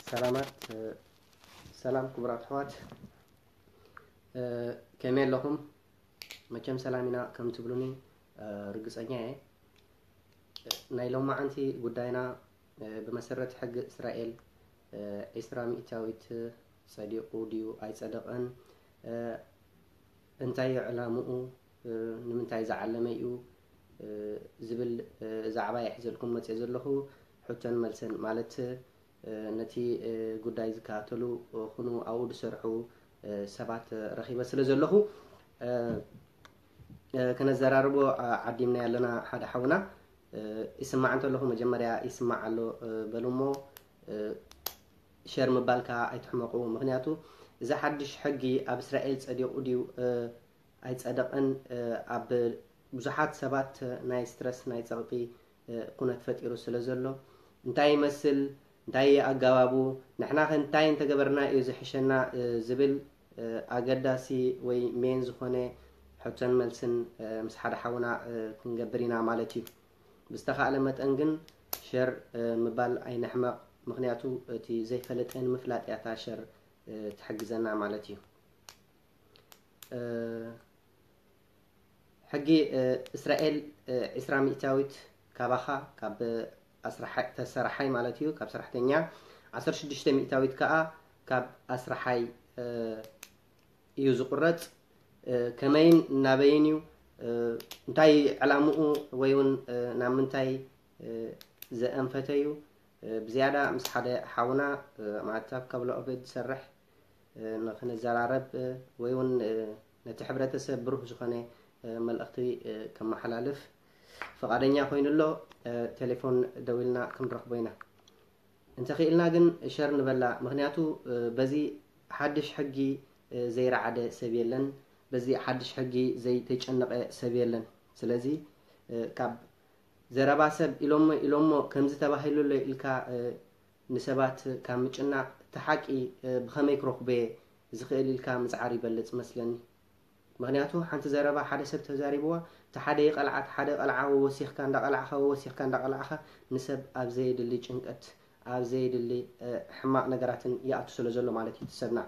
ሰላማት፣ እ፣ ሰላም ክቡራት ኣሕዋት፣ እ፣ ከመይ ኣለኹም? መቸም ሰላም ኢና ከም ትብሉኒ፣ እ፣ ርግጸኛ እየ። እ፣ ናይ ሎማዓንቲ ጉዳይና፣ እ፣ ብመሰረት ሕጊ እስራኤል፣ እ፣ ዒስራ ሚእታዊት ጸዲቑ ድዩ ኣይጸደቐን? እ፣ እንታይ እዩ ዕላምኡ? እ፣ ንምንታይ ዝዓለመ እዩ? እ፣ ዝብል፣ እ፣ ዛዕባ እየ ሒዘልኩም መጽየ ዘለኹ። ሕቶን መልስን ማለት፣ እ፣ ነቲ፣ እ፣ ጉዳይ ዝከታተሉ፣ እ፣ ኩኑ ኣብኡ ዝሰርሑ፣ እ፣ ሰባት፣ እ፣ ረኺበ ስለ ዘለኹ፣ እ፣ እ፣ ከነዘራርቦ፣ እ፣ ዓዲምና ኣለና ሓደ ሓውና። እ፣ ይስማዕ እንተለኹ መጀመርያ ይስማዕ ኣሎ፣ እ፣ በሉ እሞ፣ እ፣ ሸር ምባል ከኣ ኣይትሕመቑ። ምኽንያቱ እዚ ሓድሽ ሕጊ ኣብ እስራኤል ጸዲቑ ድዩ፣ እ፣ ኣይጸደቐን፣ እ፣ ኣብ ብዙሓት ሰባት ናይ ስትረስ፣ ናይ ጸቕጢ፣ እ፣ ኩነት ፈጢሩ ስለ ዘሎ፣ እንታይ ይመስል፣ እንታይ እዩ ኣገባቡ፣ ንሕናኸ እንታይ እንተገበርና እዩ ዝሕሸና፣ እ፣ ዝብል፣ እ፣ ኣገዳሲ ወይ ሜን ዝኾነ ሕቶን መልስን፣ እ፣ ምስ ሓደ ሓውና፣ እ፣ ክንገብር ኢና ማለት እዩ። ብዝተኻእለ መጠን ግን ሸር፣ እ፣ ምባል ኣይንሕመቕ፣ ምኽንያቱ እቲ ዘይፈለጠ ንምፍላጥ እያ እታ ሸር፣ እ፣ ትሕግዘና ማለት እዩ። እ፣ ሕጊ፣ እ፣ እስራኤል፣ እ፣ ዒስራ ሚእታዊት ካባኻ፣ ካብ ኣስራሓ-፣ ተሰራሓይ ማለት እዩ፣ ካብ ሰራሕተኛ ዓሰርተ ሽዱሽተ ሚእታዊት ከኣ ካብ ኣስራሓይ፣ እ፣ እዩ ዝቑረጽ። እ፣ ከመይን እናበይን እዩ፣ እ፣ እንታይ ዕላምኡ ወይ እውን፣ እ፣ ናብ ምንታይ፣ እ፣ ዘእንፈተ እዩ? እ፣ ብዝያዳ ምስ ሓደ ሓውና፣ እ፣ ማለት ኣብ ካብሎ ኦቤድ ዝሰርሕ፣ እ፣ ንኽንዘራረብ፣ እ፣ ወይ እውን፣ እ፣ ነቲ ሕብረተሰብ ብሩህ ዝኾነ፣ እ፣ መልእኽቲ፣ እ፣ ከመሓላልፍ ፍቓደኛ ኮይኑ ኣሎ። እ፣ ቴሌፎን ደዊልና ክንረኽቦ ኢና። እንተኽኢልና ግን ሸር ንበላ፣ ምኽንያቱ፣ እ፣ በዚ ሓድሽ ሕጊ፣ እ፣ ዘይረዓደ ሰብ የለን፣ በዚ ሓድሽ ሕጊ ዘይተጨነቐ ሰብ የለን። ስለዚ፣ እ፣ ካብ ዘረባ ሰብ ኢሎሞ፣ ኢሎሞ ከምዚ ተባሂሉ ኣሎ ኢልካ፣ እ፣ ንሰባት ካብ ምጭናቕ፣ እቲ ሓቂ፣ እ፣ ብኸመይ ክረኽቦ እየ ዝኽእል ኢልካ ምጽዓር ይበልጽ መስለኒ። ምኽንያቱ ሓንቲ ዘረባ ሓደ ሰብ ተዛሪብዋ፣ እቲ ሓደ ይቐልዓ፣ እቲ ሓደ ቀልዓ፣ ወሲኽካ እንዳቐላዕኻ፣ ወሲኽካ እንዳቐላዕኻ፣ ንሰብ ኣብ ዘየድሊ ጭንቀት፣ ኣብ ዘየድሊ፣ እ፣ ሕማቕ ነገራትን ይኣቱ ስለ ዘሎ ማለት እዩ እቲ ሰብና።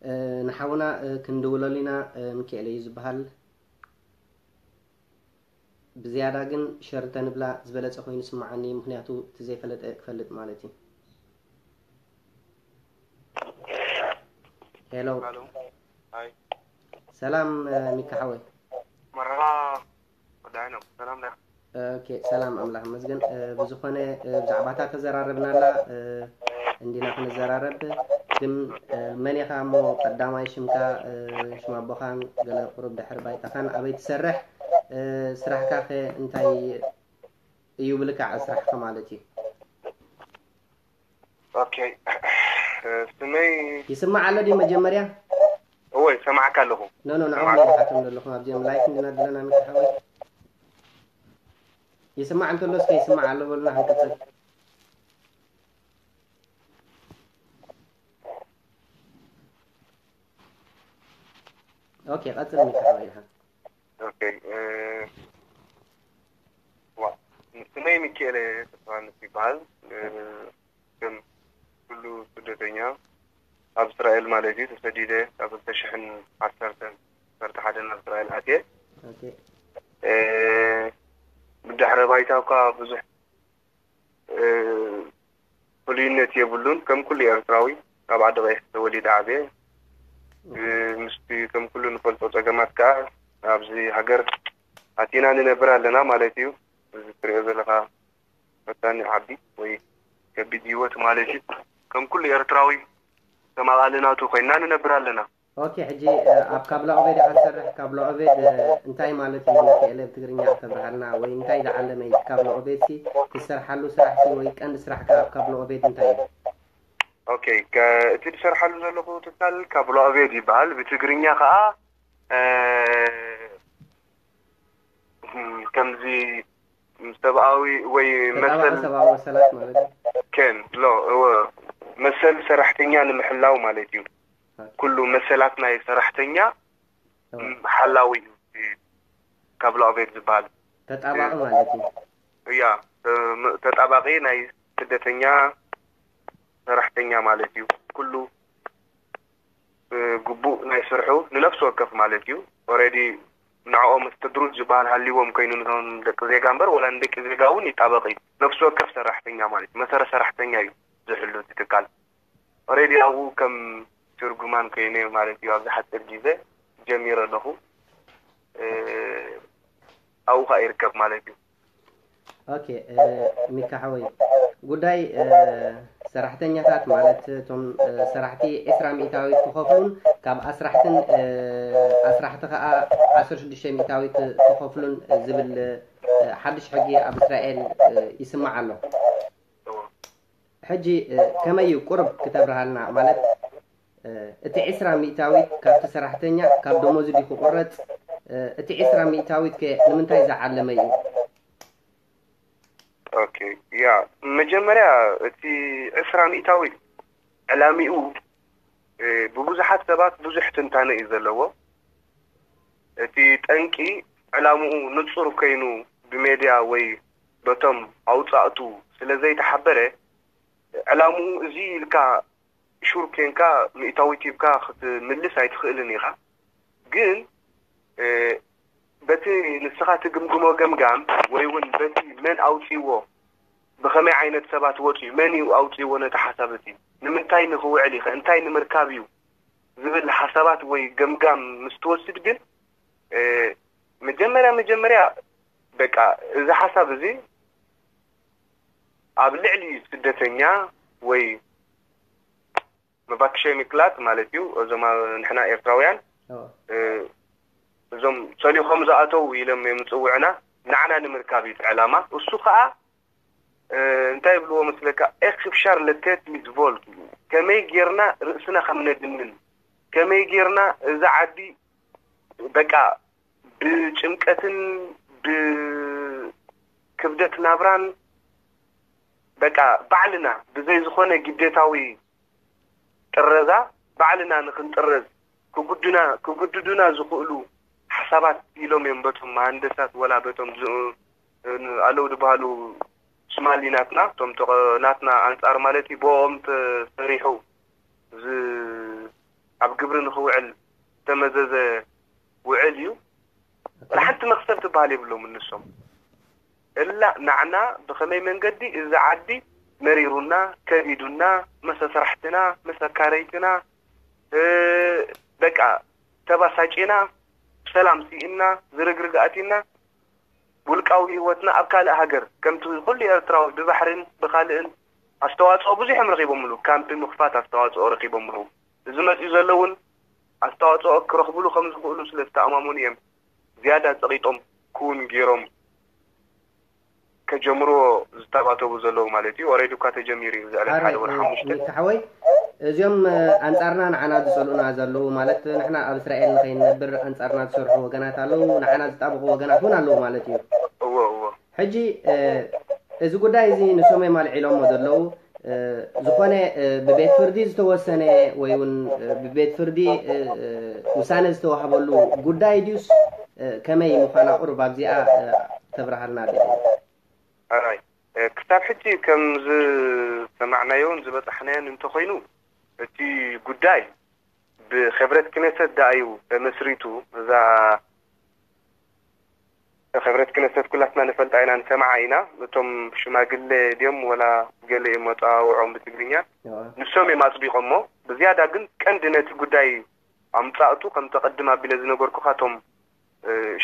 እ፣ ንሓውና፣ እ፣ ክንድውለሉ ኢና፣ እ፣ ሚካኤል እዩ ዝበሃል። ብዝያዳ ግን ሸር እንተንብላ ዝበለጸ ኮይኑ ይስምዓኒ፣ ምኽንያቱ እቲ ዘይፈለጠ ክፈልጥ ማለት እዩ። ሄሎ። ሄሎ። ሃይ። ሰላም፣ እ፣ ሚካ ሓወይ። መርሓባ። ወዳይ ነው። ሰላም ዳ። ኦኬ፣ ሰላም ኣምላኽ ይመስገን። እ፣ ብዝኾነ፣ እ፣ ብዛዕባ እታ ተዘራረብናላ፣ እ፣ እንዲና ክንዘራረብ። ግን፣ እ፣ መን ኢኻ እሞ ቀዳማይ ሽምካ፣ እ፣ ሽም ኣቦኻን ገለ ቁሩብ ድሕሪ ባይታኻን ኣበይ ትሰርሕ? እ፣ ስራሕካ ኸ እንታይ እዩ ብልክዕ ስራሕካ ማለት እዩ? ኦኬ። እ፣ ስመይ ይስማዕ ኣሎ ድዩ መጀመርያ? እወ፣ ይሰማዓካ ኣለኹ። ኖ፣ ኖ፣ ንዕኦም ይሰማዓካ። ኢኻ ትብሎ ዘለኹም ኣብዚኦም ላይፍ እንዲና ዘለና ሚካ ሓወይ። ይስማዕ እንተሎ እስከ ይስማዕ ኣሎ በሉና ክንቅጽል። ኦኬ፣ ቀጽል ሚካ ሓወይ ኢኻ። ኦኬ፣ እ፣ ዋ፣ ስመይ ሚካኤለ ተስፋንስ ይበሃል። እ፣ ከም ኩሉ ስደተኛ ኣብ እስራኤል ማለት እዩ ተሰዲደ ካብ ክልተ ሽሕን ዓሰርተን ዓሰርተ ሓደን ናብ እስራኤል ኣትየ። ኦኬ። እ፣ ብድሕረ ባይታ እኳ ብዙሕ፣ እ፣ ፍሉይነት የብሉን። ከም ኩሉ ኤርትራዊ ኣብ ዓዲ ቀይሕ ተወሊደ ዓብየ። እ፣ ምስቲ ከም ኩሉ ንፈልጦ ጸገማት ከኣ ኣብዚ ሃገር ኣቲና ንነብር ኣለና ማለት እዩ። እዚ ትሪኦ ዘለኻ ፈታኒ ዓቢ ወይ ከቢድ ህይወት ማለት እዩ። ከም ኩሉ ኤርትራዊ ተማቓሊ ናቱ ኮይንና ንነብር ኣለና። ኦኬ፣ ሕጂ፣ እ፣ ኣብ ካብላ ኦቤድ ኢኻ ትሰርሕ። ካብላ ኦቤድ፣ እ፣ እንታይ ማለት እዩ? ሚካኤለ ብትግርኛ ክተብርሃልና ወይ እንታይ ዝዓለመ እዩ? ካብላ ኦቤድ ሲ ትሰርሓሉ ስራሕ ሲ ወይ ቀንዲ ስራሕካ ኣብ ካብላ ኦቤድ እንታይ እዩ? ኦኬ፣ ከ-፣ እቲ ዝሰርሓሉ ዘለኹ ትካል ካብላ ኦቤድ ይበሃል። ብትግርኛ ከኣ፣ እ፣ ከምዚ ሰብኣዊ ወይ ተጣባቒ መሰል ሰብኣዊ መሰላት ማለት እዩ። ከን፣ ሎ፣ እወ፣ መሰል ሰራሕተኛ ንምሕላው ማለት እዩ። ኦኬ። ኩሉ መሰላት ናይ ሰራሕተኛ እወ። ም-፣ ሓላዊ እዩ እቲ ካብላ ኦቤድ ዝበሃል። ተጣባቒ እ፣ ማለት እዩ። እያ፣ ተ-፣ ም-፣ ተጣባቒ ናይ ስደተኛ ሰራሕተኛ ማለት እዩ። ኩሉ ግቡእ ናይ ስርሑ ንነፍሲ ወከፍ ማለት እዩ። ኦሬዲ ንዕኦም ስተድሩት ዝበሃል ሃልዎም ኮይኑ፣ ነቶም ደቂ ዜጋ እምበር፣ ወላ ንደቂ ዜጋ እውን ይጣበቕ እዩ። ነፍሲ ወከፍ ሰራሕተኛ ማለት እዩ፣ መሰረት ሰራሕተኛ እዩ ዝሕሉ እቲ ትካል። ኦሬዲ ኣብኡ ከም ትርጉማን ኮይነ ማለት እዩ። ኣብዚ ሓፂር ግዜ ጀሚረ ኣለኹ። ኣብኡ ከዓ ይርከብ ማለት እዩ። ኦኬ፣ ሚካ ሓወይ፣ ጉዳይ ሰራሕተኛታት ማለት እቶም ሰራሕቲ ዕስራ ሚእታዊት ክኸፍሉን ካብ ኣስራሕትን ኣስራሕቲ ከዓ ዓሰርተ ሽዱሽተ ሚእታዊት ክኸፍሉን ዝብል ሓድሽ ሕጊ ኣብ እስራኤል ይስማዕ ኣሎ። ሕጂ ከመይ እዩ ቁርብ ክተብርሃልና? ማለት እቲ ዕስራ ሚእታዊት ካብቲ ሰራሕተኛ ካብ ደሞዙ ድዩ ክቁረፅ? እቲ ዕስራ ሚእታዊት ከ ንምንታይ ዝዓለመ እዩ? ኦኬ፣ ያ፣ መጀመርያ እቲ ዕስራ ሚእታዊት ዕላሚኡ ብብዙሓት ሰባት ብዙሕ ትንታነ እዩ ዘለዎ። እቲ ጠንቂ ዕላምኡ ንፁር ኮይኑ ብሜድያ ወይ በቶም ኣውፃእቱ ስለ ዘይተሓበረ፣ ዕላምኡ እዚ ኢልካ ሹር ኬንካ ሚእታዊት ሂብካ ክትምልስ ኣይትኽእልን ኢኻ። ግን በቲ ንስኻ ትግምግሞ ገምጋም ወይ እውን በቲ መን ኣውፅዎ፣ ብኸመይ ዓይነት ሰባት ወፅዩ፣ መን እዩ ኣውፅዎ ነቲ ሓሳብ እቲ፣ ንምንታይ ንክውዕል ኢኸ፣ እንታይ ንምርካብ እዩ ዝብል ሓሳባት ወይ ገምጋም ምስ ትወስድ ግን መጀመርያ መጀመርያ በቃ እዚ ሓሳብ እዚ ኣብ ልዕሊ ስደተኛ ወይ መባክሸ ሚቅላጥ ማለት እዩ። እዞም ንሕና ኤርትራውያን እዞም ሰሊኾም ዝኣተው ኢሎም እዮም ዝፅውዕና፣ ንዓና ንምርካብ እዩ እቲ ዕላማ። እሱ ከዓ እንታይ ይብልዎ መስለካ? ኤክ ፍሻር ለቴት ሚት ቮልት፣ ከመይ ጌርና ርእስና ከም ነድንን፣ ከመይ ጌርና እዛ ዓዲ በቃ ብጭምቀትን ብክብደት ናብራን በቃ ባዕልና ብዘይ ዝኾነ ግዴታዊ ጥረዛ ባዕልና ንክንጥረዝ ክጉድና ክጉድዱና ዝኽእሉ ሓሳባት ኢሎም እዮም በቶም መሃንደሳት ወላ በቶም ኣለዉ ዝበሃሉ ስማሊ ናትና እቶም ናትና ኣንፃር ማለት እዩ ብኦም ተሰሪሑ ኣብ ግብሪ ንክውዕል ዝተመዘዘ ውዕል እዩ። ሓንቲ መክሰብ ትበሃል የብሎም እነሶም እላ ናዕና ብኸመይ መንገዲ እዚ ዓዲ መሪሩና ከቢዱና መሰ ስራሕትና መሰ ካረይትና በቃ ተባሳጭና ሰላም ስኢንና ዝርግርግ ኣቲና ውልቃዊ ህይወትና ኣብ ካልእ ሃገር ከምቲ ኩሉ ኤርትራዊ ብባሕርን ብካልእን ኣስተዋፅኦ ብዙሕ እዮም ረኺቦምሉ። ካምፕ ምኽፋት ኣስተዋፅኦ ረኺቦምሉ። እዚ መፅኡ ዘሎ እውን ኣስተዋፅኦ ክረኽብሉ ከም ዝኽእሉ ስለ ዝተኣማመኑ እዮም ዝያዳ ፀቒጦም ክውን ገይሮም ከጀምርዎ ዝተባተቡ ዘለዉ ማለት እዩ። ኦሬዲ እኳ ተጀሚሩ እዩ። ዝዕለት ሓደ ወር ሓሙሽተ ሓወይ እዚኦም ኣንፃርና ንዓና ዝፀልኡና ዘለዉ ማለት ንሕና ኣብ እስራኤል ንኸይንነብር ኣንፃርና ዝሰርሑ ወገናት ኣለዉ፣ ንዓና ዝጣበቑ ወገናት እውን ኣለዉ ማለት እዩ። እዎ እዎ። ሕጂ እዚ ጉዳይ እዚ ንሶም እዮም ኣልዒሎሞ ዘለዉ። ዝኾነ ብቤት ፍርዲ ዝተወሰነ ወይ እውን ብቤት ፍርዲ ውሳነ ዝተዋህበሉ ጉዳይ ድዩስ ከመይ ምዃና ቁሩብ ኣብዚኣ ተብርሃልና ደሊ። ኣራይ ክሳብ ሕጂ ከም ዝሰማዕናዮን ዝበፃሕናዮን እንተኮይኑ እቲ ጉዳይ ብክብረት ክነሰት ደኣ እዩ ተመስሪቱ። እዛ ክብረት ክነሰት ኩላትና ንፈልጣ ኢና ንሰምዓ ኢና። እቶም ሽማግለ ድዮም ወላ ገለ እዮም ኣፀዋውዖም ብትግርኛ ንሶም እዮም ኣፅዲቆሞ። ብዝያዳ ግን ቀንዲ ነቲ ጉዳይ ኣምፃእቱ ከምቲ ቅድም ኣቢለ ዝነገርኩካ እቶም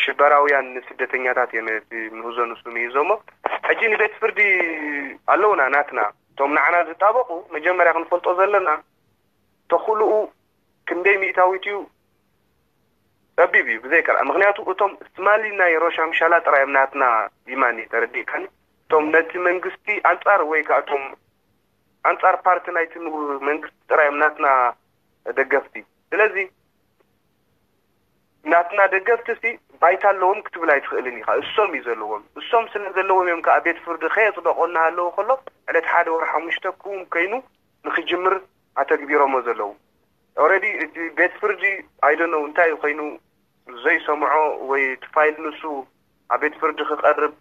ሽበራውያን ንስደተኛታት እዮም እቲ ምህዞ ንሱ ምሂዞሞ። ሕጂ ንቤት ፍርዲ ኣለውና ናትና እቶም ንዓና ዝጣበቁ መጀመርያ ክንፈልጦ ዘለና ተኽእልኡ ክንደይ ሚእታዊት እዩ ጸቢብ እዩ ብዘይ ካልኣ። ምኽንያቱ እቶም ስማሊ ናይ ሮሻ ምሻላ ጥራይ እዮም ናትና ይማኒ ተረዲእካኒ። እቶም ነቲ መንግስቲ ኣንጻር ወይ ከዓ እቶም ኣንጻር ፓርቲ ናይቲ መንግስቲ ጥራይ እዮም ናትና ደገፍቲ። ስለዚ ናትና ደገፍቲ ሲ ባይታ ኣለዎም ክትብል ኣይትኽእልን ኢኻ። እሶም እዩ ዘለዎም። እሶም ስለ ዘለዎም እዮም ከዓ ቤት ፍርዲ ከየፅደቆ እናሃለዎ ከሎ ዕለት ሓደ ወር ሓሙሽተ ክውን ከይኑ ንክጅምር ኣተግቢሮሞ ዘለዉ። ኦረዲ እቲ ቤት ፍርዲ ኣይደነው እንታይ ኮይኑ ዘይሰምዖ ወይ እቲ ፋይል ንሱ ኣብ ቤት ፍርዲ ክቐርብ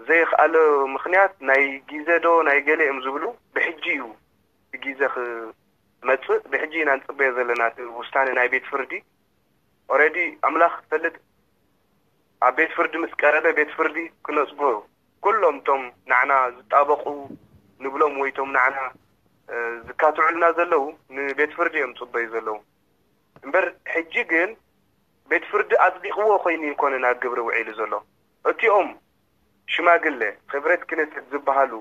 ዘይኽኣለ ምኽንያት ናይ ግዜ ዶ ናይ ገለ እዮም ዝብሉ ብሕጂ እዩ ብግዜ ክመፅእ ብሕጂ ኢና ንፅበዮ ዘለና እቲ ውሳነ ናይ ቤት ፍርዲ። ኦረዲ ኣምላኽ ክፈልጥ ኣብ ቤት ፍርዲ ምስ ቀረበ ቤት ፍርዲ ክነፅጎ ኩሎም እቶም ንዓና ዝጣበቑ ንብሎም ወይ እቶም ንዓና ዝካትዑልና ዘለዉ ንቤት ፍርዲ እዮም ፅበዩ ዘለዉ። እምበር ሕጂ ግን ቤት ፍርዲ ኣፅዲቕዎ ኮይኑ ይኮነ ናብ ግብሪ ውዒሉ ዘሎ። እቲኦም ሽማግለ ክብረት ክነሰት ዝበሃሉ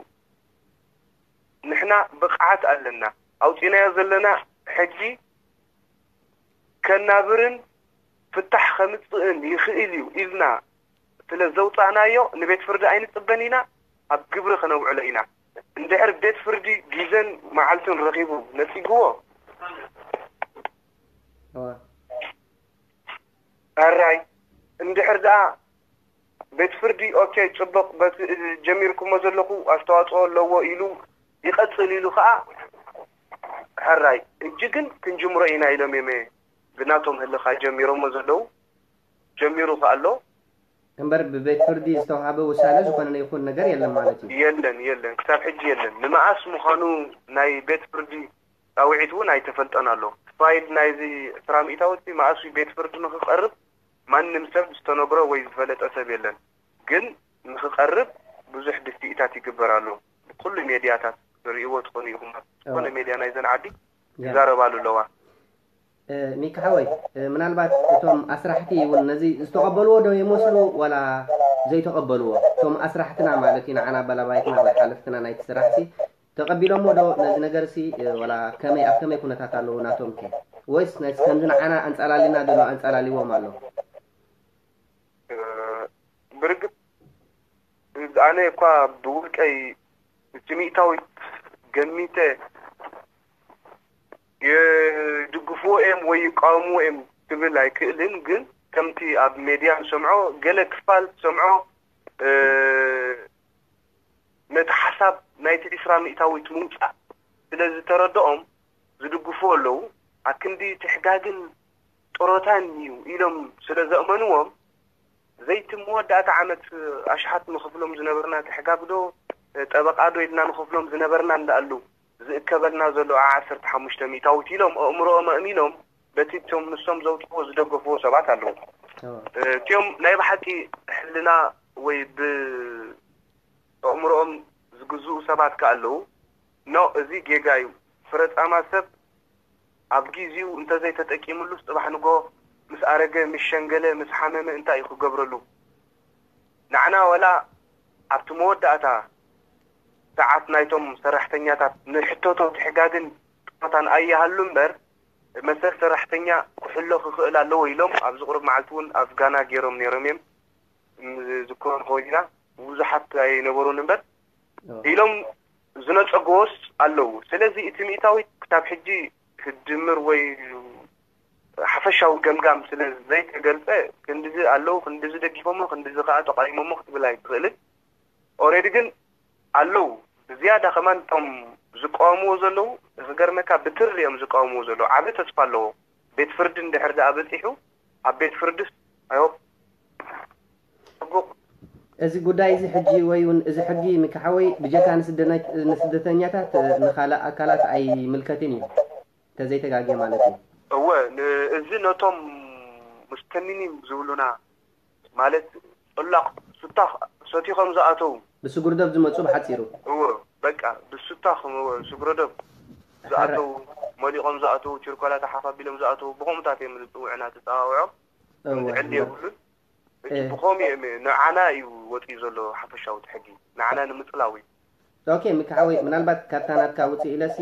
ንሕና ብቕዓት ኣለና ኣውፂናዮ ዘለና ሕጊ ከናብርን ፍታሕ ከምፅእን ይኽእል እዩ ኢልና ስለ ዘውፃእናዮ ንቤት ፍርዲ ኣይንፅበን ኢና፣ ኣብ ግብሪ ከነውዕሎ ኢና። እንድሕር ቤት ፍርዲ ግዘን መዓልትን ረኺቡ ነፂግዎ ሕራይ፣ እንድሕር ደኣ ቤት ፍርዲ ኦኬ ፅቡቕ በቲ ጀሚርኩሞ ዘለኹ ኣስተዋፅኦ ኣለዎ ኢሉ ይቐፅል ኢሉ ከዓ ሕራይ። እጂ ግን ክንጅምሮ ኢና ኢሎም እዮም ብናቶም ህልኻ ጀሚሮሞ ዘለዉ። ጀሚሩ ከዓ ኣሎ። እምበር ብቤት ፍርዲ ዝተዋሃበ ውሳነ ዝኾነ ይኹን ነገር የለን ማለት እዩ። የለን የለን፣ ክሳብ ሕጂ የለን። ንመኣስ ምዃኑ ናይ ቤት ፍርዲ ፃውዒት እውን ኣይተፈልጠን ኣሎ። ፋይል ናይዚ ዕስራ ሚእታዊት መኣስ እዩ ቤት ፍርዲ ንክቐርብ ማንም ሰብ ዝተነግሮ ወይ ዝፈለጠ ሰብ የለን። ግን ንክቐርብ ብዙሕ ድፍኢታት ይግበር ኣሎ። ብኩሉ ሜድያታት ትርእይዎ ትኾኑ ኢኹም። ዝኾነ ሜድያ ናይዘን ዓዲ ይዛረባሉ ኣለዋ። ሚካ ሓወይ፣ ምናልባት እቶም ኣስራሕቲ እውን ነዚ ዝተቐበልዎ ዶ ይመስሉ ዋላ ዘይተቐበልዎ? እቶም ኣስራሕትና ማለት እዩ፣ ንዓና ኣባላባይትና ወይ ሓለፍትና ናይቲ ስራሕሲ ተቐቢሎሞ ዶ ነዚ ነገርሲ? ዋላ ከመይ፣ ኣብ ከመይ ኩነታት ኣለዉ ናቶም ከ? ወይስ ናይስ ከምዚ ንዓና ኣንጻላሊና ዘሎ ኣንጻላሊዎም ኣሎ? ብርግጽ ኣነ እኳ ብውልቀይ እቲ ሚእታዊት ገሚተ ይድግፍዎ እዮም ወይ ይቃወምዎ እዮም ክብል ኣይክእልን፣ ግን ከምቲ ኣብ ሜድያ ንሰምዖ ገለ ክፋል ትሰምዖ ነቲ ሓሳብ ናይቲ ዕስራ ሚእታዊት ምውጻእ ስለ ዝተረድኦም ዝድግፍዎ ኣለዉ። ኣክንዲ ትሕጋግን ጥሮታን እዩ ኢሎም ስለ ዘእመንዎም ዘይቲ መወዳእታ ዓመት ኣሽሓት ንኸፍሎም ዝነበርና ትሕጋግ ዶ ጠበቓ ዶ ኢልና ንኸፍሎም ዝነበርና እንዳኣሉ ዝእከበልና ዘሎ ዓሰርተ ሓሙሽተ ሚእታዊት ኢሎም ኣእምሮኦም ኣእሚኖም በቲ እቶም ንሶም ዘውፅዎ ዝደገፍዎ ሰባት ኣለዉ። እቲኦም ናይ ብሓቂ ሕልና ወይ ብኣእምሮኦም ዝግዝኡ ሰባት ከ ኣለዉ። ኖ፣ እዚ ጌጋ እዩ። ፍረፃማ ሰብ ኣብ ጊዜኡ እንተዘይተጠቂምሉስ ፅባሕ ንጎ ምስ ኣረገ፣ ምስ ሸንገለ፣ ምስ ሓመመ እንታይ እዩ ክገብረሉ? ንዓና ወላ ኣብቲ መወዳእታ ሰዓት ናይቶም ሰራሕተኛታት ንሕቶቶም ትሕጋግን ጥሮታን ኣይሃሉ እምበር መሰል ሰራሕተኛ ክሕሎ ክኽእል ኣለዎ ኢሎም ኣብዚ ቁሩብ መዓልቲ እውን ኣብ ጋና ገይሮም ነይሮም እዮም። ዝዝክሮ ንኸውን ኢና ብዙሓት ኣይነበሩን እምበር ኢሎም ዝነፀግዎስ ኣለዉ። ስለዚ እቲ ሚእታዊት ክሳብ ሕጂ ክድምር ወይ ሓፈሻዊ ገምጋም ስለ ዘይተገልፀ ክንድዚ ኣለዉ ክንድዚ ደጊፎሞ ክንድዚ ከዓ ተቃይሞሞ ክትብል ኣይትኽእልን። ኦሬዲ ግን ኣለዉ ብዝያዳ ከማን እቶም ዝቃወምዎ ዘለዉ ክገርመካ ብትሪ እዮም ዝቃወምዎ ዘለዉ። ዓብዪ ተስፋ ኣለዎ። ቤት ፍርዲ እንድሕር ደኣ በፂሑ ኣብ ቤት ፍርድስ ኣይሆፕ ፅቡቕ እዚ ጉዳይ እዚ ሕጂ ወይ እውን እዚ ሕጊ ምክሓወይ ብጀካ ንስደተኛታት ንኻልእ ኣካላት ኣይምልከትን እዩ ተዘይተጋግየ ማለት እዩ። እወ እዚ ነቶም ሙስተሚኒን ዝብሉና ማለት ጭላቕ ሱታ ሰትዩ ከም ዝኣተው ብስጉርደብ ዝመፁ ብሓፂሩ እወ በቃ ብሱታ ስጉረደብ ዝኣተው መሊቖም ዝኣተው ችርኮላ ተሓፋቢሎም ዝኣተው ብኸምኡታት እዮም ዝፅውዕና ተፀዋውዖም ዝዕሊ የብሉን። ብኸምኡ እዮም ንዓና እዩ ወፂኡ ዘሎ ሓፈሻዊ እቲ ሕጊ ንዓና ንምፅላው እዩ። ኦኬ ምክሓወይ ምናልባት ካብታ ናትካ ውፅእ ኢለሲ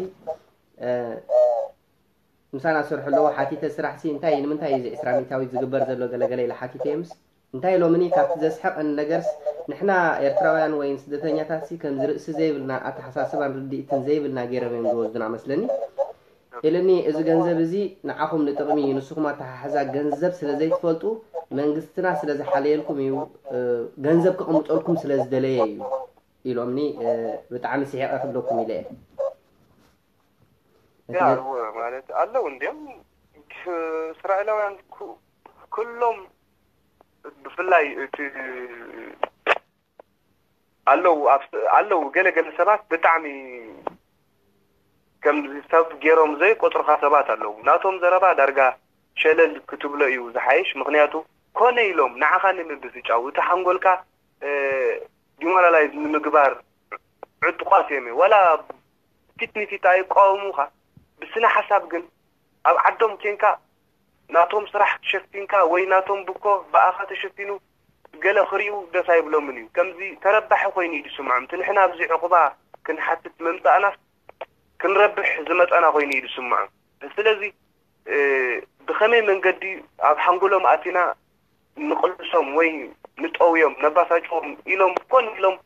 ምሳና ዝሰርሑ ኣለዎ ሓቲተ ስራሕ ሲ እንታይ እዩ ንምንታይ እዩ እዚ ዕስራ ሚእታዊት ዝግበር ዘሎ ገለገለ ኢለ ሓቲተ እየምስ እንታይ ሎምኒ ካብቲ ዘስሕቐኒ ነገርስ ንሕና ኤርትራውያን ወይን ስደተኛታት ሲ ከምዚ ርእሲ ዘይብልና ኣተሓሳስባን ርድኢትን ዘይብልና ገይሮም እዮም ዝወስዱና መስለኒ ኢልኒ እዚ ገንዘብ እዚ ንዓኹም ንጥቕሚ እዩ ንስኹም ኣተሓሕዛ ገንዘብ ስለ ዘይትፈልጡ መንግስትና ስለ ዝሓለየልኩም እዩ ገንዘብ ከቕምጠልኩም ስለ ዝደለየ እዩ ኢሎምኒ ብጣዕሚ ስሒቐ ክብለኩም ኢለ እየ ያ ማለት ኣለዉ እንዲም እስራኤላውያን ኩሎም ብፍላይ እቲ ኣለዉ ኣለዉ ገለ ገለ ሰባት ብጣዕሚ ሰብ ገይሮም ዘይቆጽሩኻ ሰባት ኣለዉ። ናቶም ዘረባ ዳርጋ ሸለል ክትብሎ እዩ ዝሓይሽ። ምኽንያቱ ኮነ ኢሎም ንዓኻ ንምብስጫው፣ እቲ ሓንጎልካ ዲሞራላይዝ ንምግባር ዕጡቓት እዮም። ዋላ ፊት ንፊት ኣይቃወሙኻ፣ ብስነ ሓሳብ ግን ኣብ ዓዶም ኬንካ ናቶም ስራሕ ተሸፊንካ ወይ ናቶም ብኮ ብኣኻ ተሸፊኑ ገለ ክሪኡ ደስ ኣይብሎምን እዩ። ከምዚ ተረባሒ ኮይኑ እዩ ዝስምዖም። እቲ ንሕና ኣብዚ ዕቑባ ክንሓትት ምምጻእናስ ክንረብሕ ዝመጻና ኮይኑ እዩ ዝስምዖም። ስለዚ ብኸመይ መንገዲ ኣብ ሓንጎሎም ኣቲና ንቕልሶም ወይ ንጠውዮም፣ ነባሳጭዎም ኢሎም ኮን ኢሎም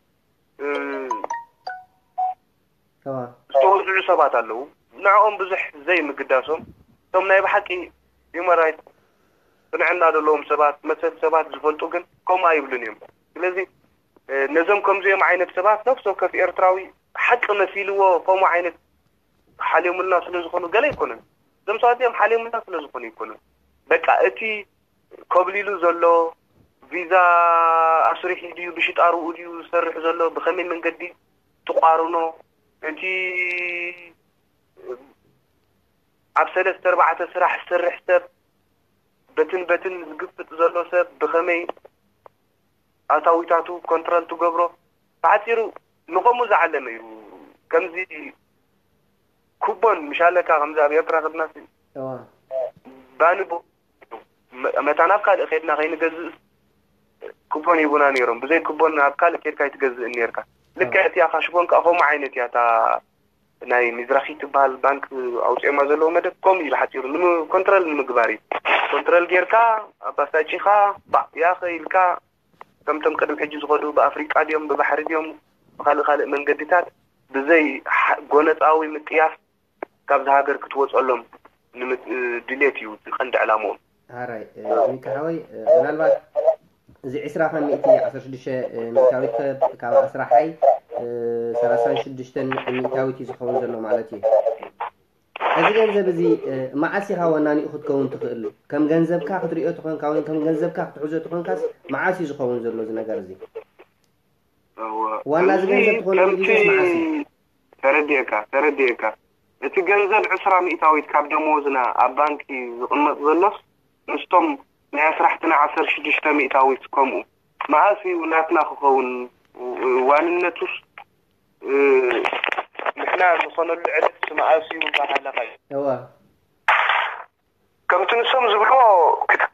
ዝተወዝዑ ሰባት ኣለዉ። ንዕኦም ብዙሕ ዘይምግዳሶም፣ እቶም ናይ ብሓቂ ሂውማን ራይት ጥንዕና ዘለዎም ሰባት፣ መሰል ሰባት ዝፈልጡ ግን ከምኡ ኣይብሉን እዮም። ስለዚ ነዞም ከምዚኦም ዓይነት ሰባት ነፍሲ ወከፍ ኤርትራዊ ሓቂ መሲልዎ ከምኡ ዓይነት ሓልዮምልና ስለ ዝኾኑ ገለ ኣይኮነን። እዞም ሰባት እዚኦም ሓልዮምልና ስለ ዝኾኑ ኣይኮነን። በቃ እቲ ኮብሊሉ ዘሎ ቪዛ ኣስሪሑ ድዩ ብሽጣርኡ ድዩ ዝሰርሕ ዘሎ፣ ብኸመይ መንገዲ ትቋርኖ፣ እቲ ኣብ ሰለስተ ኣርባዕተ ስራሕ ዝሰርሕ ሰብ፣ በትን በትን ዝግፍጥ ዘሎ ሰብ ብኸመይ ኣታዊታቱ ኮንትሮል ትገብሮ፣ ብሓፂሩ ንኸምኡ ዝዓለመ እዩ። ከምዚ ኩቦን ምሻለካ ከምዚ ኣብ ኤርትራ ክድናሲ ባንቦ መታ ናብ ካልእ ከድና ከይንገዝእ ኩቦን ሂቡና ነይሮም። ብዘይ ኩቦን ናብ ካልእ ከድካ ኣይትገዝእን ነርካ። ልክዕ እቲኣ ካሽቦን ከዓ ከምኡ ዓይነት እያ። እታ ናይ ሚዝራኺ ትበሃል ባንክ ኣውፅኦማ ዘለዎ መደብ ከምኡ እዩ ብሓፂሩ። ኮንትሮል ንምግባር እዩ። ኮንትሮል ጌርካ ኣባሳጪኻ ባዕ ያኸ ኢልካ ከምቶም ቅድሚ ሕጂ ዝኸዱ ብኣፍሪቃ ድዮም ብባሕሪ ድዮም ብካልእ ካልእ መንገድታት ብዘይ ጎነፃዊ ምጥያስ ካብዚ ሃገር ክትወፀሎም ድሌት እዩ እቲ ቀንዲ ዕላምኦም። ሃራይ ሚካ ሓወይ፣ ምናልባት እዚ ዕስራ ካብ ሚእቲ ዓሰርተ ሽዱሽተ ሚእታዊት ካብ ኣስራሓይ ሰላሳን ሽዱሽተን ሚእታዊት እዩ ዝኸውን ዘሎ ማለት እዩ። እዚ ገንዘብ እዚ መዓስ ኢኻ ወናኒኡ ክትከውን ትኽእል? ከም ገንዘብካ ክትሪኦ ተኾንካ ወይ ከም ገንዘብካ ክትሕዞ ተኾንካስ መዓስ እዩ ዝኸውን ዘሎ እዚ ነገር እዚ? ዋና እዚ ገንዘብ ትኾነሉ ግዜስ መዓስ እዩ? ተረዲኤካ ተረዲኤካ። እቲ ገንዘብ ዕስራ ሚእታዊት ካብ ደመወዝና ኣብ ባንኪ ዝቕመጥ ዘሎስ ምስቶም ናይ ኣስራሕትና ዓሰርተ ሽዱሽተ ሚእታዊት ከምኡ መዓስ እዩ ናትና ክኸውን? ዋንነቱስ ንሕና ዝኾነሉ ዕለት መዓስ እዩ እናሃለኻ እዩ። እወ። ከምቲ ንሶም ዝብልዎ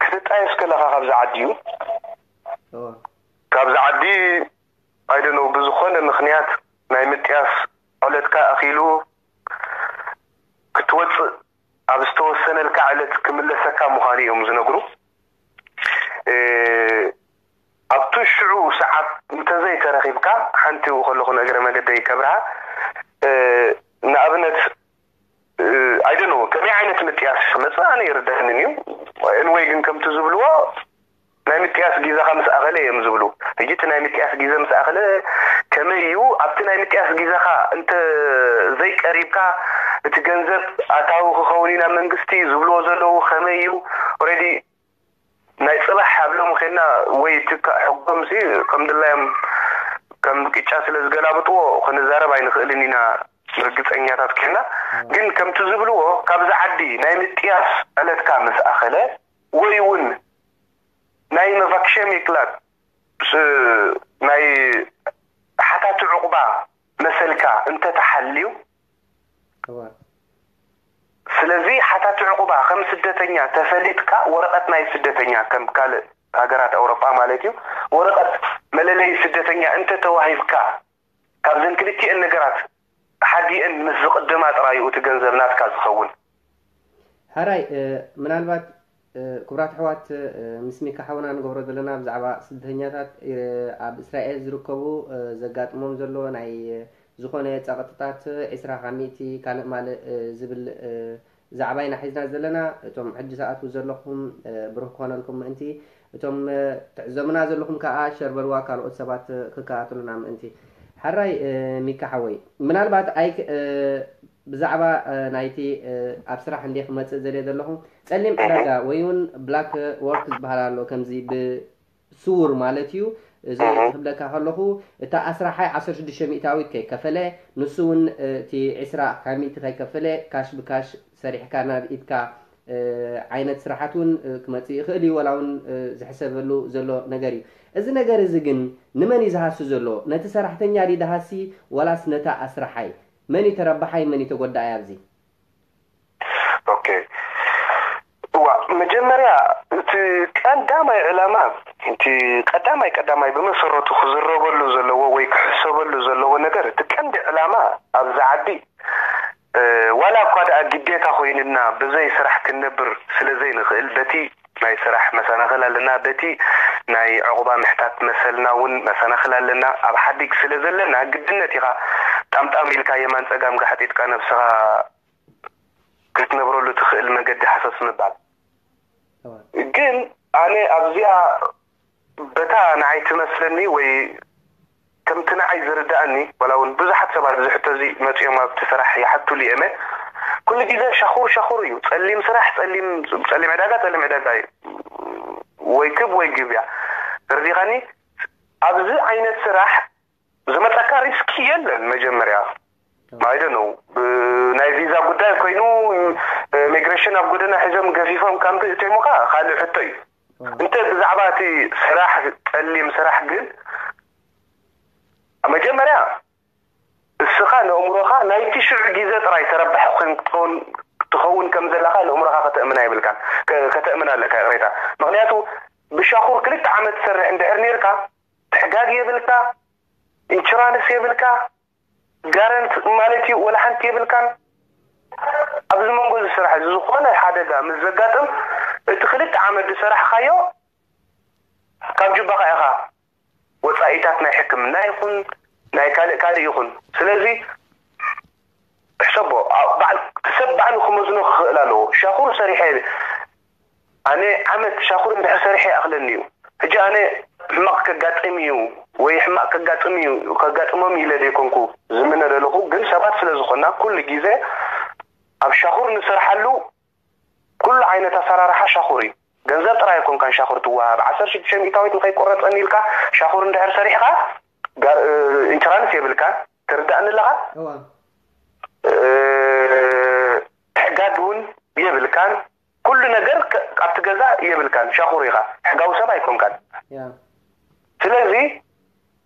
ክትጣየስ ከለኻ ካብዚ ዓዲ እዩ። እወ። ካብዚ ዓዲ ኣይደነው ብዝኾነ ምኽንያት ናይ ምጥያስ ዕለትካ ኣኺሉ ክትወፅእ ኣብ ዝተወሰነልካ ዕለት ክምለሰካ ምዃኑ እዮም ዝነግሩ። ኣብቱ ሽዑ ሰዓት እንተዘይተረኺብካ ሓንቲ ከለኹ ንእግረ መገደይ ከብርሃ ንኣብነት ኣይደኖ ከመይ ዓይነት ምጥያስ ክመፅእ ኣነ ይርዳእንን እዩ። ኤንወይ ግን ከምቲ ዝብልዎ ናይ ምጥያስ ጊዛኻ ምስ ኣኸለ እዮም ዝብሉ። ሕጂ እቲ ናይ ምጥያስ ጊዘ ምስ ኣኸለ ከመይ እዩ ኣብቲ ናይ ምጥያስ ጊዛኻ እንተ ዘይቀሪብካ እቲ ገንዘብ ኣታዊ ክኸውን ኢና መንግስቲ ዝብልዎ ዘለዉ ከመይ እዩ ኦረዲ ናይ ፅባሕ ኣብ ሎሚ ኬና ወይ ትካእ ሕጎም ሲ ከም ድላዮም ከም ቅጫ ስለ ዝገላብጥዎ ክንዛረብ ኣይንኽእልን ኢና ርግፀኛታት ኬና። ግን ከምቲ ዝብልዎ ካብዚ ዓዲ ናይ ምጥያስ ዕለትካ ምስ ኣኸለ ወይ እውን ናይ መቫክሸም የክላት ናይ ሓታቲ ዕቑባ መሰልካ እንተተሓልዩ ስለዚ ሓታቲ ዕቑባ ከም ስደተኛ ተፈሊጥካ ወረቐት ናይ ስደተኛ ከም ካልእ ሃገራት ኣውሮጳ ማለት እዩ ወረቐት መለለይ ስደተኛ እንተተዋሂብካ ካብዘን ክልቲኤን ነገራት ሓዲኤን ምስ ዝቕደማ ጥራይ እዩ እቲ ገንዘብ ናትካ ዝኸውን። ሕራይ ምናልባት ክቡራት ኣሕዋት ምስ ሚካ ሓውና ንገብሮ ዘለና ብዛዕባ ስደተኛታት ኣብ እስራኤል ዝርከቡ ዘጋጥሞም ዘሎ ናይ ዝኾነ ጸቕጥታት ዒስራ ካብ ሚእቲ ካልእ ማልእ ዝብል ዛዕባ ኢና ሒዝና ዘለና። እቶም ሕጂ ዝኣትዉ ዘለኹም ብሩኽ ክኾነልኩም ምእንቲ እቶም ትዕዘቡና ዘለኹም ከኣ ሸር በልዋ ካልኦት ሰባት ክከታተሉና ምእንቲ። ሕራይ ሚካ ሓወይ ምናልባት ኣይ ብዛዕባ ናይቲ ኣብ ስራሕ እንደ ክመጽእ ዘልየ ዘለኹ ጸሊም ዕዳጋ ወይ እውን ብላክ ወርክ ዝበሃል ኣሎ ከምዚ ብስውር ማለት እዩ እዚ ክብለካ ከለኹ፣ እታ ኣስራሓይ ዓሰርተ ሽዱሽተ ሚእታዊት ከይከፈለ፣ ንሱ እውን እቲ ዕስራ ካብ ሚእቲ ከይከፈለ፣ ካሽ ብካሽ ሰሪሕካ ናብ ኢድካ ዓይነት ስራሓት እውን ክመፅእ ይኽእል እዩ። ዋላ እውን ዝሕሰበሉ ዘሎ ነገር እዩ። እዚ ነገር እዚ ግን ንመን እዩ ዝሃሲ ዘሎ? ነቲ ሰራሕተኛ ድዩ ዝሃሲ፣ ዋላስ ነታ ኣስራሓይ? መን እዩ ተረባሓይ፣ መን እዩ ተጎዳኣይ ኣብዚ? ኦኬ፣ እዋ፣ መጀመርያ እቲ ቀዳማይ ዕላማ፣ እቲ ቀዳማይ ቀዳማይ ብመሰረቱ ክዝረበሉ ዘለዎ ወይ ክሕሰበሉ ዘለዎ ነገር፣ እቲ ቀንዲ ዕላማ ኣብዚ ዓዲ ዋላ እኳ ደኣ ግዴታ ኮይንና ብዘይ ስራሕ ክንነብር ስለ ዘይንኽእል፣ በቲ ናይ ስራሕ መሰናኽል ኣለና፣ በቲ ናይ ዕቑባ ምሕታት መሰልና እውን መሰናኽል ኣለና። ኣብ ሓዲግ ስለ ዘለና ግድነት ኢኻ ጣምጣም ኢልካ የማን ጸጋም ጋሕጢጥካ ነብስኻ ክትነብረሉ ትኽእል መገዲ ሃሰስ ምባል። ግን ኣነ ኣብዚኣ በታ ንዓይ ትመስለኒ ወይ ከምቲ ንዓይ ዝርዳእኒ፣ ዋላ እውን ብዙሓት ሰባት እዚ ሕቶ እዚ መፂኦም ኣብቲ ስራሕ ይሓቱሉ እዮም። ኩሉ ግዜ ሻኹር ሻኹር እዩ። ጸሊም ስራሕ፣ ጸሊም ጸሊም ዕዳጋ፣ ጸሊም ዕዳጋ እዩ። ወይ ክብ ወይ ግብያ። ተረዲኻኒ? ኣብዚ ዓይነት ስራሕ ዝመፀካ ሪስኪ የለን። መጀመርያ I don't know፣ ናይ ቪዛ ጉዳይ ኮይኑ ኢሚግሬሽን ኣብ ጎደና ሒዞም ገፊፎም ካምፕ እተይሙካ ካልእ ሕቶ እዩ። እንተ ብዛዕባ እቲ ስራሕ፣ ጸሊም ስራሕ ግን መጀመርያ እስኻ ንእምሮኻ ናይቲ ሽዑ ግዜ ጥራይ ተረባሒ ክትከውን ትኸውን ከም ዘለኻ ንእምሮኻ ከተእምና የብልካን። ከተእምና ኣለካ፣ ይቕሬታ። ምኽንያቱ ብሻኹር ክልተ ዓመት ትሰርሕ እንድሕር ነርካ፣ ትሕጋግ የብልካ፣ ኢንሹራንስ የብልካ፣ ጋረንት ማለት እዩ፣ ወላ ሓንቲ የብልካን። ኣብዚ መንጎ እዚ ስራሕ እዚ ዝኾነ ሓደጋ ምስ ዘጋጥም፣ እቲ ክልተ ዓመት ዝሰራሕኻዮ ካብ ጅባኻ ኢኻ ወፃኢታት ናይ ሕክምና ይኹን ናይ ካልእ ካልእ ይኹን። ስለዚ ሕሰቦ፣ በዓል ሰብ ባዕሉ ክመዝኖ ክኽእል ኣለዎ። ሻኹር ሰሪሐ ኣነ ዓመት ሻኹር እንድሕር ሰሪሐ ይኣኽለኒ እዩ። ሕጂ ኣነ ሕማቕ ከጋጥም እዩ ወይ ሕማቕ ከጋጥም እዩ ከጋጥሞም ኢለ ዘይኮንኩ ዝምነ ዘለኹ፣ ግን ሰባት ስለ ዝኾንና ኩሉ ግዜ ኣብ ሻኹር ንሰርሓሉ። ኩሉ ዓይነት ኣሰራርሓ ሻኹር እዩ። ገንዘብ ጥራይ ኣይኮንካን ሻኹር ትወሃብ። ዓሰርተ ሽዱሽተ ሚእታዊት ንኸይቆረፀኒ ኢልካ ሻኹር እንድሕር ሰሪሕኻ ኢንሹራንስ የብልካን። ትርዳእኒ ኣለኻ? ትሕጋግ እውን የብልካን። ኩሉ ነገር ኣብቲ ገዛ የብልካን። ሻኹር ኢኻ፣ ሕጋዊ ሰብ ኣይኮንካን። ስለዚ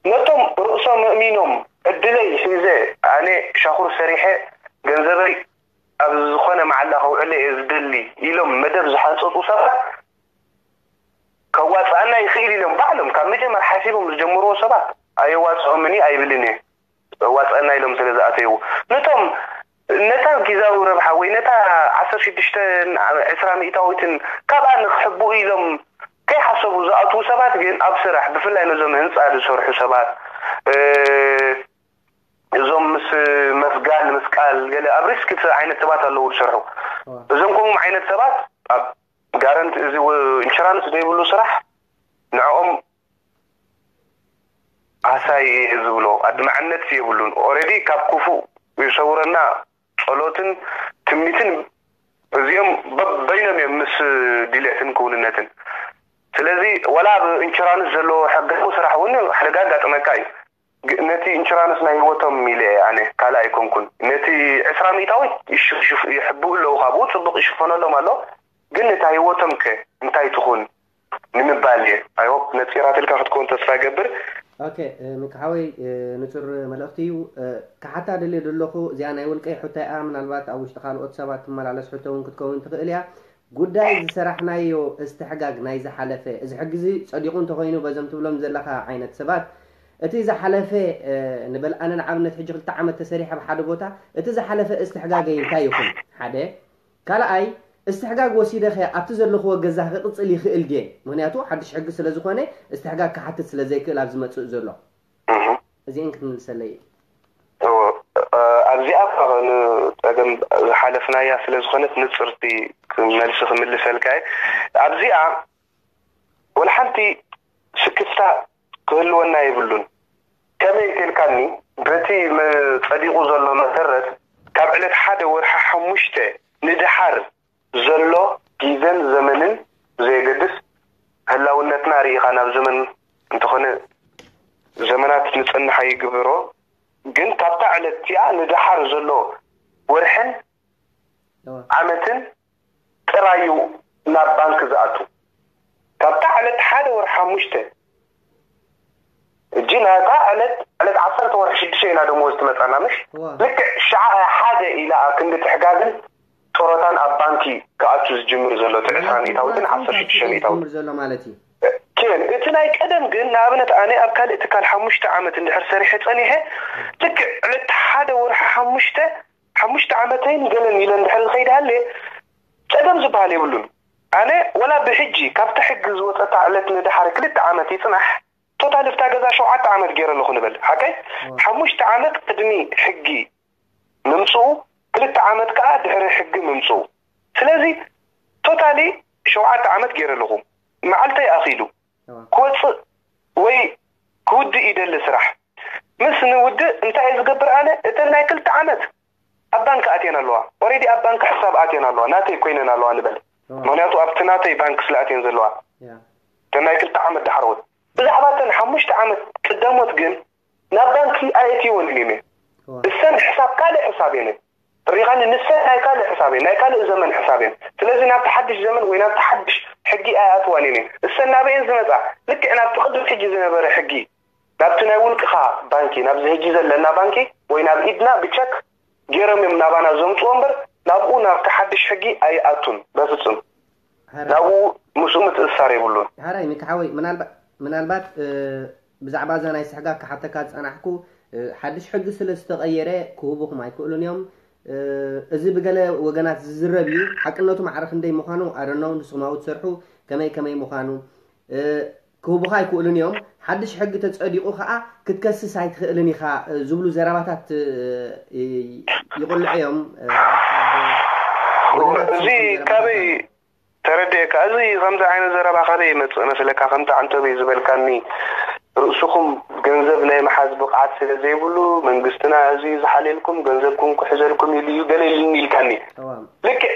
ነቶም ርእሶም ኣእሚኖም ዕድለይ ሒዘ ኣነ ሻኹር ሰሪሐ ገንዘበይ ኣብ ዝኾነ መዓላ ከውዕሎ እየ ዝደሊ ኢሎም መደብ ዝሓንፀፁ ሰባት ከዋፅኣና ይኽእል ኢሎም ባዕሎም ካብ መጀመር ሓሲቦም ዝጀምርዎ ሰባት ኣየዋፅኦምን እዩ ኣይብልን እየ። ዋፀና ኢሎም ስለ ዝኣተይዎ ነቶም ነታ ግዛዊ ረብሓ ወይ ነታ ዓሰርተ ሽዱሽተ ዕስራ ሚእታዊትን ካብኣ ንክሕብኡ ኢሎም ከይሓሰቡ ዝኣትዉ ሰባት ግን ኣብ ስራሕ ብፍላይ ነዞም ህንፃ ዝሰርሑ ሰባት እዞም ምስ መፍጋል ምስቃል ገለ ኣብ ሪስክ ዓይነት ሰባት ኣለዉ ዝሰርሑ እዞም ከምኡ ዓይነት ሰባት ኣብ ጋረንት እዚ ኢንሹራንስ ዘይብሉ ስራሕ ንዕኦም ኣሳይ ዝብሎ ኣድማዕነት የብሉን። ኦረዲ ካብ ክፉእ ይሰውረና ጸሎትን ትምኒትን እዚኦም በበይኖም እዮም ምስ ድሌትን ክውንነትን። ስለዚ ወላ ኣብ ኢንሹራንስ ዘለዎ ሕጋዊ ስራሕ እውን ሓደጋ ኣጋጥመካ እዩ። ነቲ ኢንሹራንስ ናይ ህይወቶም ኢለ ኣነ ካልእ ኣይኮንኩን። ነቲ ዕስራ ሚእታዊት ይሕብኡ ኣለዉ ካብኡ ጽቡቕ ይሽፈነሎም ኣሎ። ግን እታ ህይወቶም ከ እንታይ ትኹን ንምባል እየ። I hope ነፂራትልካ ክትከውን ተስፋ ይገብር። ኦኬ ምክሓወይ ንፁር መልእኽቲ እዩ። ክሓታ ደልየ ዘለኹ እዚኣ ናይ ውልቀይ ሕቶ እያ። ምናልባት ኣብ ውሽጢ ካልኦት ሰባት ትመላለስ ሕቶ እውን ክትከውን ትኽእል እያ። ጉዳይ ዝሰራሕናዮ እስትሕጋግ ናይ ዝሓለፈ እዚ ሕጊ እዚ ፀዲቑ እንተኮይኑ በዞም ትብሎም ዘለካ ዓይነት ሰባት እቲ ዝሓለፈ ንበልኣነ ንኣብነት ሕጂ ክልተ ዓመት ተሰሪሐ ኣብ ሓደ ቦታ እቲ ዝሓለፈ እስትሕጋገይ እንታይ ይኹን ሓደ ካልኣይ እስትሕጋግ ወሲደኸ ኣብቲ ዘለኽዎ ገዛ ክቕፅል ይኽእል ድየ? ምኽንያቱ ሓድሽ ሕጊ ስለ ዝኾነ እስትሕጋግ ክሓትት ስለ ዘይክእል ኣብ ዝመፅእ ዘሎ። እዚአን ክትምልሰለይ። ኣብዚኣ ንፀገም ዝሓለፍናያ ስለ ዝኾነት ንፅርቲ መልሲ ክምልሰልካ እየ። ኣብዚኣ ወላ ሓንቲ ስክፍታ ክህልወና የብሉን። ከመይ እንተልካኒ በቲ ጸዲቑ ዘሎ መሰረት ካብ ዕለት ሓደ ወርሒ ሓሙሽተ ንደሓር ዘሎ ግዘን ዘመንን ብዘየገድስ ህላውነትና ርኢኻ ናብ ዘመን እንተኾነ ዘመናት ንጽንሓ ይግብሮ። ግን ካብታ ዕለት እቲኣ ንደሓር ዘሎ ወርሕን እዋ ዓመትን ጥራዩ ናብ ባንክ ዝኣቱ። ካብታ ዕለት ሓደ ወርሒ ሓሙሽተ እጂ ናታ ዕለት ዕለት ዓሰርተ ወርሒ ሽዱሽተ ኢና ደሞዝ ትመጻና ምሽ እዋ ልክዕ ሸዓ ሓደ ኢላ ክንዲ ትሕጋግን ጡረታን ኣብ ባንኪ ክኣቱ ዝጅምር ዘሎ እቲ ዕስራ ሚእታዊትን ዓሰርተ ሽዱሽተ ሚእታዊት ዝጅምር ዘሎ ማለት እዩ። ኬን እቲ ናይ ቀደም ግን ንኣብነት ኣነ ኣብ ካልእ ትካል ሓሙሽተ ዓመት እንድሕር ሰሪሐ ጸኒሐ ልክዕ ዕለት ሓደ ወርሒ ሓሙሽተ ሓሙሽተ ዓመተይን ገለን ኢለ እንድሕር ዝኸይድ ሃልየ ጸገም ዝበሃል የብሉን። ኣነ ወላ ብሕጂ ካብታ ሕጊ ዝወፀታ ዕለት ንድሓር ክልተ ዓመት ይፅናሕ ቶታል እብታ ገዛ ሸውዓተ ዓመት ገይረ ኣለኹ ንበል ሓቀይ ሓሙሽተ ዓመት ቅድሚ ሕጊ ምምፅኡ ክልተ ዓመት ከዓ ድሕሪ ሕጊ ምምፅኡ ስለዚ ቶታሊ ሸውዓተ ዓመት ገይረ ኣለኹ መዓልተይ ኣኺሉ ክወፅእ ወይ ክውድእ ይደሊ ስራሕ ምስ ንውድእ እንታይ እየ ዝገብር ኣነ እተን ናይ ክልተ ዓመት ኣብ ባንክ ኣትየን ኣለዋ ኦሬዲ ኣብ ባንክ ሕሳብ ኣትየን ኣለዋ ናተይ ኮይነን ኣለዋ ንበል ምክንያቱ ኣብቲ ናተይ ባንክ ስለኣትየን ዘለዋ እተን ናይ ክልተ ዓመት ዳሕረዎት ብዛዕባ እተን ሓሙሽተ ዓመት ቅዳሞት ግን ናብ ባንኪ ኣየትይወንን እየ እሰን ሕሳብ ካልእ ሕሳብ እየን ሪኻኒ ንሰን ናይ ካልእ ሕሳብ እየን ናይ ካልእ ዘመን ሕሳብ እየን ስለዚ ናብቲ ሓድሽ ዘመን ወይ ናብቲ ሓድሽ ሕጊ ኣይኣትዋን እየን እሰን ናበየን ዝመፃ ልክዕ ናብቲ ቅድሚ ሕጂ ዝነበረ ሕጊ ናብቲ ናይ ውልቅኻ ባንኪ ናብዚ ሕጂ ዘለና ባንኪ ወይ ናብ ኢድና ብቸክ ገይሮም እዮም ናባና ዘምፅዎ እምበር ናብኡ ናብቲ ሓድሽ ሕጊ ኣይኣቱን በፍፁም ናብኡ ምስኡ ምትእስሳር የብሉን ሓራይ ሚኪ ሓወይ ምናልባት ምናልባት ብዛዕባ እዛ ናይ ስሕጋ ክሓተካ ዝፀናሕኩ ሓድሽ ሕጊ ስለ ዝተቐየረ ክህቡኹም ኣይክእሉን እዮም እዚ ብገለ ወገናት ዝዝረብ እዩ ሓቅነቱ ማዕረ ክንደይ ምዃኑ ኣደነው ንስኹም ኣብኡ ትሰርሑ ከመይ ከመይ ምዃኑ ክህቡኻ ኣይክእሉን እዮም ሓድሽ ሕጊ ተፀዲቑ ከዓ ክትከስስ ኣይትኽእልን ኢኻ ዝብሉ ዘረባታት ይቕልዑ እዮም እዚ ካበይ ተረድኤካ እዚ ከምዚ ዓይነት ዘረባ ካበይ ይመፅእ መስለካ ከምቲ ዓንተበይ ዝበልካኒ ርእስኹም ገንዘብ ናይ መሓዝ ብቕዓት ስለ ዘይብሉ መንግስትና እዚ ዝሓልየልኩም ገንዘብኩም ክሕዘልኩም ኢሉ እዩ ገለ ኢልኒ ኢልካኒ ልክዕ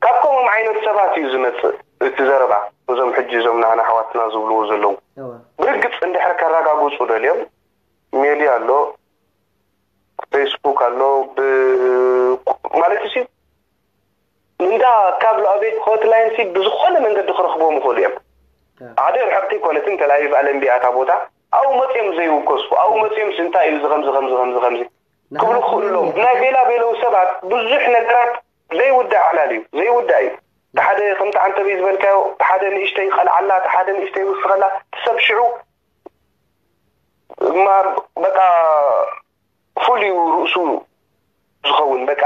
ካብ ከምኦም ዓይነት ሰባት እዩ ዝመፅእ እቲ ዘረባ እዞም ሕጂ እዞም ናና ኣሕዋትና ዝብልዎ ዘለዉ ብርግፅ እንድሕር ከረጋግፁ ደልዮም ሜድያ ኣሎ ፌስቡክ ኣሎ ማለት እዩ እንዳ ካብ ሎኣቤት ሆትላይን ሲ ብዝኾነ መንገዲ ክረኽቦም ይኽእሉ እዮም ሓደ ርሕቅቲ ይኮነትን ተላቪቭ ኣለምቢያ እታ ቦታ ኣብኡ መፅኦም ዘይውከሱ ኣብኡ መፅኦም እንታይ እዩ ዝከምዚ ከምዚ ከምዚ ከምዚ ክብሉ ክኽእሉ ኣለዎም ናይ ቤላ ቤለው ሰባት ብዙሕ ነገራት ዘይውዳእ ዕላል እዩ ዘይውዳእ እዩ ሓደ ከምቲ ዓንተበይ ዝበልካዮ ሓደ ንእሽተይ ይቐልዓላ ሓደ ንእሽተይ ይውስኸላ ሰብ ሽዑ እማ በቃ ፍሉይ ርእሱ ዝኸውን በቃ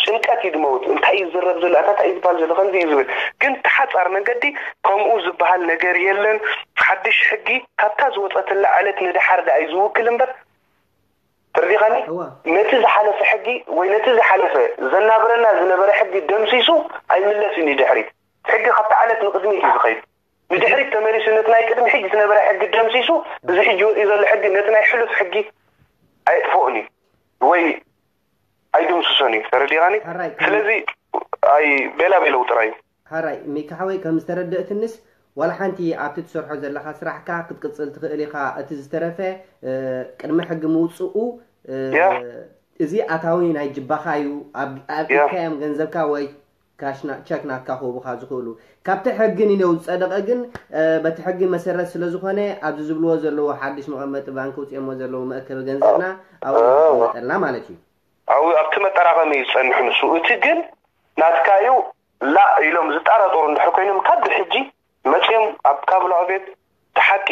ጭንቀት እዩ ድመውት እንታይ እዩ ዝረብ ዘሎ እንታይ እዩ ዝበሃል ዘሎ ከምዚ እዩ ዝብል ግን ተሓፃር መንገዲ ከምኡ ዝበሃል ነገር የለን ሓድሽ ሕጊ ካብታ ዝወፀትላ ዕለት ንድሓር ዳ እዩ ዝውክል እምበር ተረዲኻኒ ነቲ ዝሓለፈ ሕጊ ወይ ነቲ ዝሓለፈ ዘናብረና ዝነበረ ሕጊ ደምሲሱ ኣይምለስን እዩ ድሕሪት ሕጊ ካብታ ዕለት ንቅድሚት እዩ ዝኸይድ ንድሕሪት ተመሊሱ ነቲ ናይ ቅድሚ ሕጂ ዝነበረ ሕጊ ደምሲሱ እዚ ሕጂ ወፂኡ ዘሎ ሕጊ ነቲ ናይ ሕሉፍ ሕጊ ኣየጥፍኦን እዩ ወይ ኣይድምስሶን እዩ ተረዲኻኒ ስለዚ ኣይ ቤላ ቤለው ጥራይ እዩ ሓራይ ሚካ ሓወይ ከም ዝተረደእትንስ ዋላ ሓንቲ ኣብቲ ትሰርሖ ዘለካ ስራሕካ ክትቅፅል ትኽእል ኢኻ እቲ ዝተረፈ ቅድሚ ሕጊ ምውፅኡ እዚ ኣታዊ ናይ ጅባኻ እዩ ኣብ ኢድካዮም ገንዘብካ ወይ ካሽ ቸክ ናትካ ክህቡኻ ዝኽእሉ። ካብቲ ሕጊ ኒነው ዝጸደቐ ግን በቲ ሕጊ መሰረት ስለ ዝኾነ ኣብዚ ዝብልዎ ዘለዉ ሓድሽ መቐመጢ ባንክ ውፅኦሞ ዘለዉ መእከቢ ገንዘብና ኣብኡ ይቕመጠልና ማለት እዩ። ኣብኡ ኣብቲ መጠራቐሚ እዩ ዝጸንሕ ንሱ። እቲ ግን ናትካ እዩ ላእ ኢሎም ዝጠራጠሩ እንድሕር ኮይኖም ካብ ብሕጂ መፅዮም ኣብ ካብሎ ቤት እቲ ሓቂ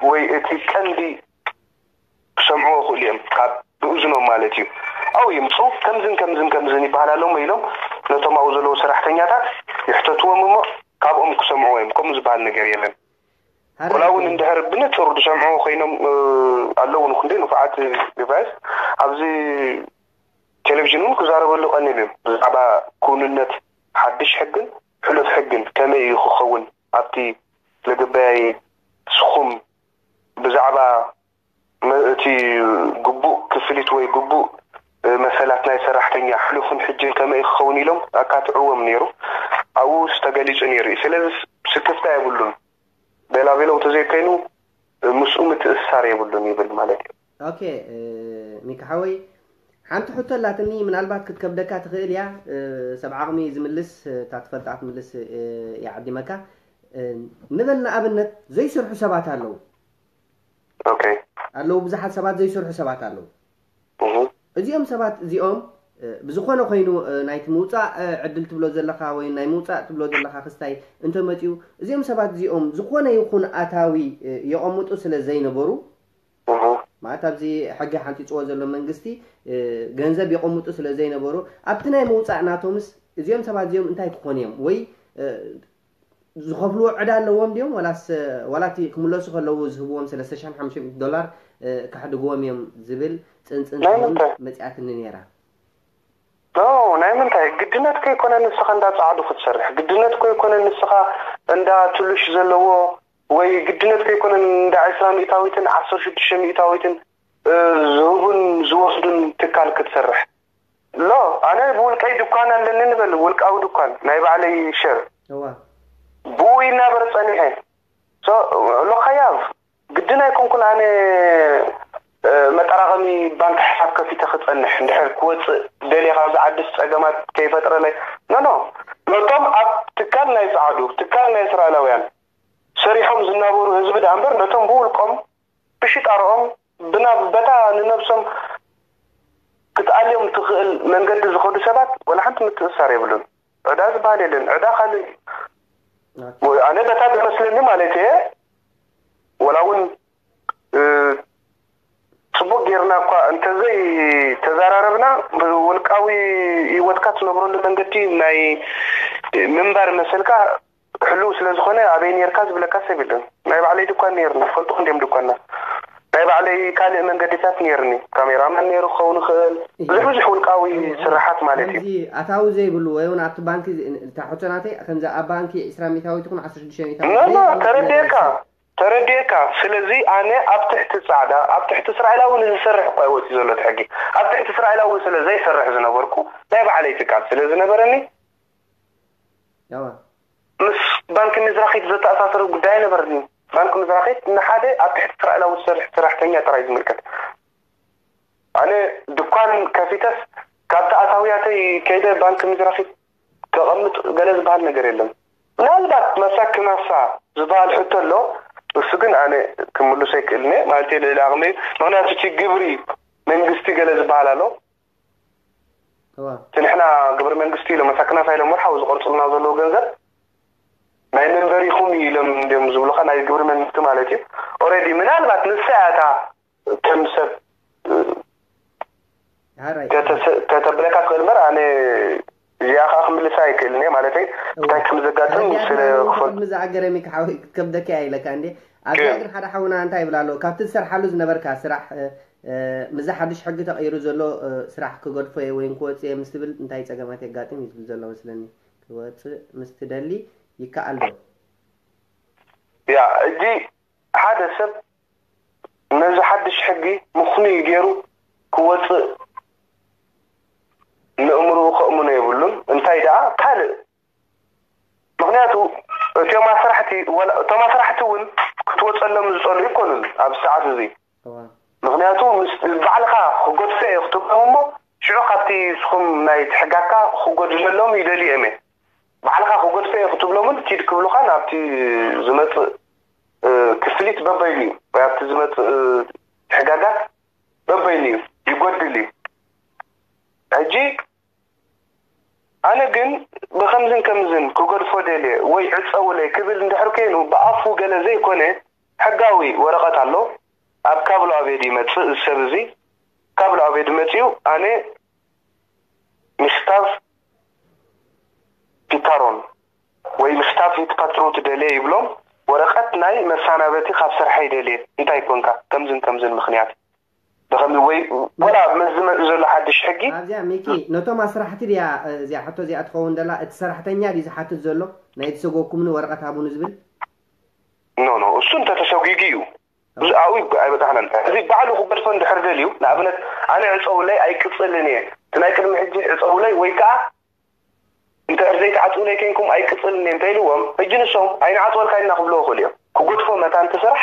ወይ እቲ ቀንዲ ክሰምዕዎ ይኽእሉ እዮም ካብ ብእዝኖም ማለት እዩ ኣው ይምፁ ከምዝን ከምዝን ከምዝን ይበሃል ኣሎ እሞ ኢሎም ነቶም ኣብኡ ዘለዉ ሰራሕተኛታት ይሕተትዎም እሞ ካብኦም ክሰምዕዎ እዮም ከምኡ ዝበሃል ነገር የለን ወላ እውን እንድሕር ብንፁር ዝሰምዕዎ ኮይኖም ኣለዉ ንክንደይ ንፉዓት ዲቫይስ ኣብዚ ቴሌቪዥን እውን ክዛረበሉ ቀኒሉ እዩ ብዛዕባ ክውንነት ሓድሽ ሕግን ሕሉፍ ሕግን ከመይ እዩ ክኸውን ኣብቲ ለገበያይ ስኹም ብዛዕባ እቲ ግቡእ ክፍሊት ወይ ግቡእ መሰላት ናይ ሰራሕተኛ ሕሉፍን ሕጅን ከመይ ክኸውን ኢሎም ኣካትዕዎም ነይሩ ኣብኡ ተገሊፁ ነይሩ እዩ ስለዚ ስክፍታ የብሉን ቤላቤለው ተዘይከይኑ ምስኡ ምትእስሳር የብሉን ይብል ማለት እዩ። ኦኬ። ሚካ ሓወይ፣ ሓንቲ ሕቶ ኣላትኒ፣ ምናልባት ክትከብደካ ትኽእል እያ። ሰብ ዓቕሚ ዝምልስ፣ እታ ትፈልጣ ክትምልስ ይዓዲመካ። ንበል ንኣብነት ዘይሰርሑ ሰባት ኣለዉ። ኦኬ። ኣለዉ፣ ብዙሓት ሰባት ዘይሰርሑ ሰባት ኣለዉ። እዚኦም ሰባት እዚኦም ብዝኾነ ኮይኑ ናይቲ ምውፃእ ዕድል ትብሎ ዘለኻ ወይ ናይ ምውፃእ ትብሎ ዘለኻ ክስታይ እንተመፅኡ፣ እዚኦም ሰባት እዚኦም ዝኾነ ይኹን ኣታዊ የቐምጡ ስለ ዘይነበሩ፣ ማለት ኣብዚ ሕጊ ሓንፂፅዎ ዘሎ መንግስቲ ገንዘብ የቐምጡ ስለ ዘይነበሩ፣ ኣብቲ ናይ ምውፃእ ናቶምስ እዚኦም ሰባት እዚኦም እንታይ ክኾኑ እዮም? ወይ ዝኸፍልዎ ዕዳ ኣለዎም ድዮም? ዋላስ ዋላ እቲ ክምለሱ ከለዉ ዝህብዎም ሰለስተ ሽሕን ሓሙሽተ ሚእትን ዶላር ከሕድግዎም እዮም ዝብል ፅንፅን መፅኣትኒ ነይራ። ኖ፣ ናይ ምንታይ ግድነት ከይኮነ ንስኻ እንዳ ጻዕዱ ክትሰርሕ፣ ግድነት ከይኮነ ንስኻ እንዳ ትሉሽ ዘለዎ፣ ወይ ግድነት ከይኮነ እንዳ ዕስራ ሚእታዊትን ዓሰርተ ሽዱሽተ ሚእታዊትን ዝህቡን ዝወስዱን ትካል ክትሰርሕ። ሎ ኣነ ብውልቀይ ድኳን ኣለኒ ንበል፣ ውልቃዊ ድኳን ናይ ባዕለይ ሸር፣ ብኡ ይናበር ጸኒሐ። ሎካያቭ ግድን ኣይኮንኩን ኣነ መጠራቐሚ ባንክ ሕሳብ ከፊተ ክጸንሕ፣ እንድሕር ክወጽእ ደልየ ካብዚ ዓድስ ጸገማት ከይፈጥረለይ። ኖ ኖ፣ ነቶም ኣብ ትካል ናይ ጸዓዱ፣ ትካል ናይ እስራኤላውያን ሰሪሖም ዝናበሩ ህዝቢ ደኣ እምበር፣ ነቶም ብውልቆም ብሽጣርኦም ብናብ በታ ንነብሶም ክትኣልዮም ትኽእል መንገዲ ዝኸዱ ሰባት ወላ ሓንቲ ምትእስሳር የብሉን። ዕዳ ዝበሃል የለን። ዕዳ ካልእ እዩ። ኣነ በታ ዝመስለኒ ማለት እየ፣ ወላ እውን ጽቡቅ ጌርና እኳ እንተዘይ ተዘራረብና፣ ውልቃዊ ህይወትካ ትነብረሉ መንገዲ ናይ ምንባር መሰልካ ሕልው ስለ ዝኾነ ኣበይ ኔርካ ዝብለካ ሰብ የለን። ናይ ባዕለይ ድኳን ኔርኒ፣ ፈልጡ እንዲም ድኳና። ናይ ባዕለይ ካልእ መንገድታት ኔርኒ፣ ካሜራማን ኔሩ ክኸውን ይኽእል፣ ብዙሕ ብዙሕ ውልቃዊ ስራሓት ማለት እዩ። ከምዚ ኣታዊ ዘይብሉ ወይ እውን ኣብቲ ባንኪ እታ ሕቶ ናተይ ከምዚ ኣብ ባንኪ ዕስራ ሚእታዊት ይኹን ዓሰርተ ሽዱሽተ ሚእታዊት ኖ ኖ ዘይፈልጥ ነገር ተረዲእካ ተረዲእካ። ስለዚ ኣነ ኣብ ትሕቲ ጻዕዳ ኣብ ትሕቲ እስራኤላዊ ንዝሰርሕ እኳ ይወጽእ ዘሎ እቲ ሕጊ። ኣብ ትሕቲ እስራኤላዊ ስለ ዘይሰርሕ ዝነበርኩ ናይ ባዕለይ ትካል ስለ ዝነበረኒ ያዋ ምስ ባንኪ ምዝራኺት ዘተኣሳሰረ ጉዳይ ኣይነበረኒ። ባንኪ ምዝራኺት ንሓደ ኣብ ትሕቲ እስራኤላዊ ዝሰርሕ ሰራሕተኛ ጥራይ ዝምልከት። ኣነ ድኳን ከፊተስ ካብቲ ኣታውያተይ ከይደ ባንኪ ምዝራኺት ከቐምጥ ገለ ዝበሃል ነገር የለን። ምናልባት መሳኪናሳ ዝበሃል ሕቶ ኣሎ። እሱ ግን ኣነ ክምልሶ ኣይክእልን እየ ማለት ልዕሊ ኣቕመይ። ምክንያቱ እቲ ግብሪ መንግስቲ ገለ ዝበሃል ኣሎ። እቲ ንሕና ግብሪ መንግስቲ ኢሎም መሳኪናሳ ኢሎም ወርሓዊ ዝቆርፅልና ዘለዉ ገንዘብ ናይ መንበሪኹም እዩ ኢሎም እንዲም ዝብሉካ ናይ ግብሪ መንግስቲ ማለት እዩ። ኦረዲ ምናልባት ንሳ እያ እታ ከም ሰብ ከተብለካ ትኽእል እምበር ኣነ እዚኣ ከዓ ክምልሳ ኣይክእልን እየ ማለተይ እንታይ ከም ዘጋጥም ስለ ክፈልጥ። ቅድሚ ዝኣገረ ሚካ ሓወይ ክትከብደካ እያ ኢለካ እንዴ። ኣብዚኣ ግን ሓደ ሓውና እንታይ ይብል ኣሎ፣ ካብቲ ዝሰርሓሉ ዝነበርካ ስራሕ ምዚ ሓድሽ ሕጊ ተቐይሩ ዘሎ ስራሕ ክገድፎ እየ ወይ ክወፅእ እየ ምስ ትብል እንታይ ፀገማት የጋጥም እዩ ዝብል ዘሎ መስለኒ። ክወፅእ ምስ ትደሊ ይከኣል ዶ? ያ ሕጂ ሓደ ሰብ ነዚ ሓድሽ ሕጊ ምኽኑይ ገይሩ ክወፅእ ንእምርኡ ከእምኖ የብሉን። እንታይ ደኣ ካልእ ምኽንያቱ እቶም ኣስራሕቲ ወላ እቶም ኣስራሕቲ እውን ክትወፀሎም ዝፀልኡ ኣይኮኑን ኣብዚ ሰዓት እዚ። ምኽንያቱ ምስ ባዕልኻ ክገድፎ እየ ክትብሎም እሞ ሽዑ ካብቲ ንስኹም ናይ ትሕጋካ ክጎድለሎም ይደልዩ እዮም። ባዕልኻ ክጎድፈ እየ ክትብሎምን ኪድ ክብሉኻን ኣብቲ ዝመፅእ ክፍሊት በበይኑ እዩ ወይ ኣብቲ ዝመፅእ ሕጋጋት በበይኑ እዩ ይጎድል እዩ። ሕጂ ኣነ ግን ብከምዝን ከምዝን ክገድፎ ደልየ ወይ ዕፀውለይ ክብል እንድሕር ኮይኑ ብኣፉ ገለ ዘይኮነ ሕጋዊ ወረቐት ኣሎ። ኣብ ካብሎ ኣቤድ ይመፅእ እዚ ሰብ እዚ ካብሎ ኣቤድ መፅኡ ኣነ ምክታብ ፒታሮን ወይ ምክታብ ሂትፓትሮ ትደልየ ይብሎም። ወረቐት ናይ መሳናበቲ ካብ ስርሐይ ደልየ እንታይ ኮንካ ከምዝን ከምዝን ምክንያት ብኸምዚ ወይ ወላ ምስ ዝመፅእ ዘሎ ሓድሽ ሕጊ ኣብዚኣ ሚኪ ነቶም ኣስራሕቲ ድያ እዚኣ ሕቶ እዚኣ ትኸውን ደላ እቲ ሰራሕተኛ ድዩ ዝሓትት ዘሎ ናይ ዝሰጎኩምኒ ወረቐት ሃቡኒ ዝብል ኖ ኖ እሱ እንተተሰጒጉ እዩ ኣብኡ ኣይበፃሕናን። እዚ ባዕሉ ክገድፎ እንድሕር ደልዩ ንኣብነት ኣነ ዕፀውለይ ኣይቅፅልን እየ እቲ ናይ ቅድሚ ሕጂ ዕፀውለይ ወይ ከዓ እንድሕር ዘይትዓፅውለይ ኮይንኩም ኣይቅፅልን እየ እንተኢልዎም ሕጂ ንሶም ኣይንዓፅወልካ ኢልና ክብልዎ ይኽእሉ እዮም። ክገድፎ መታን እቲ ስራሕ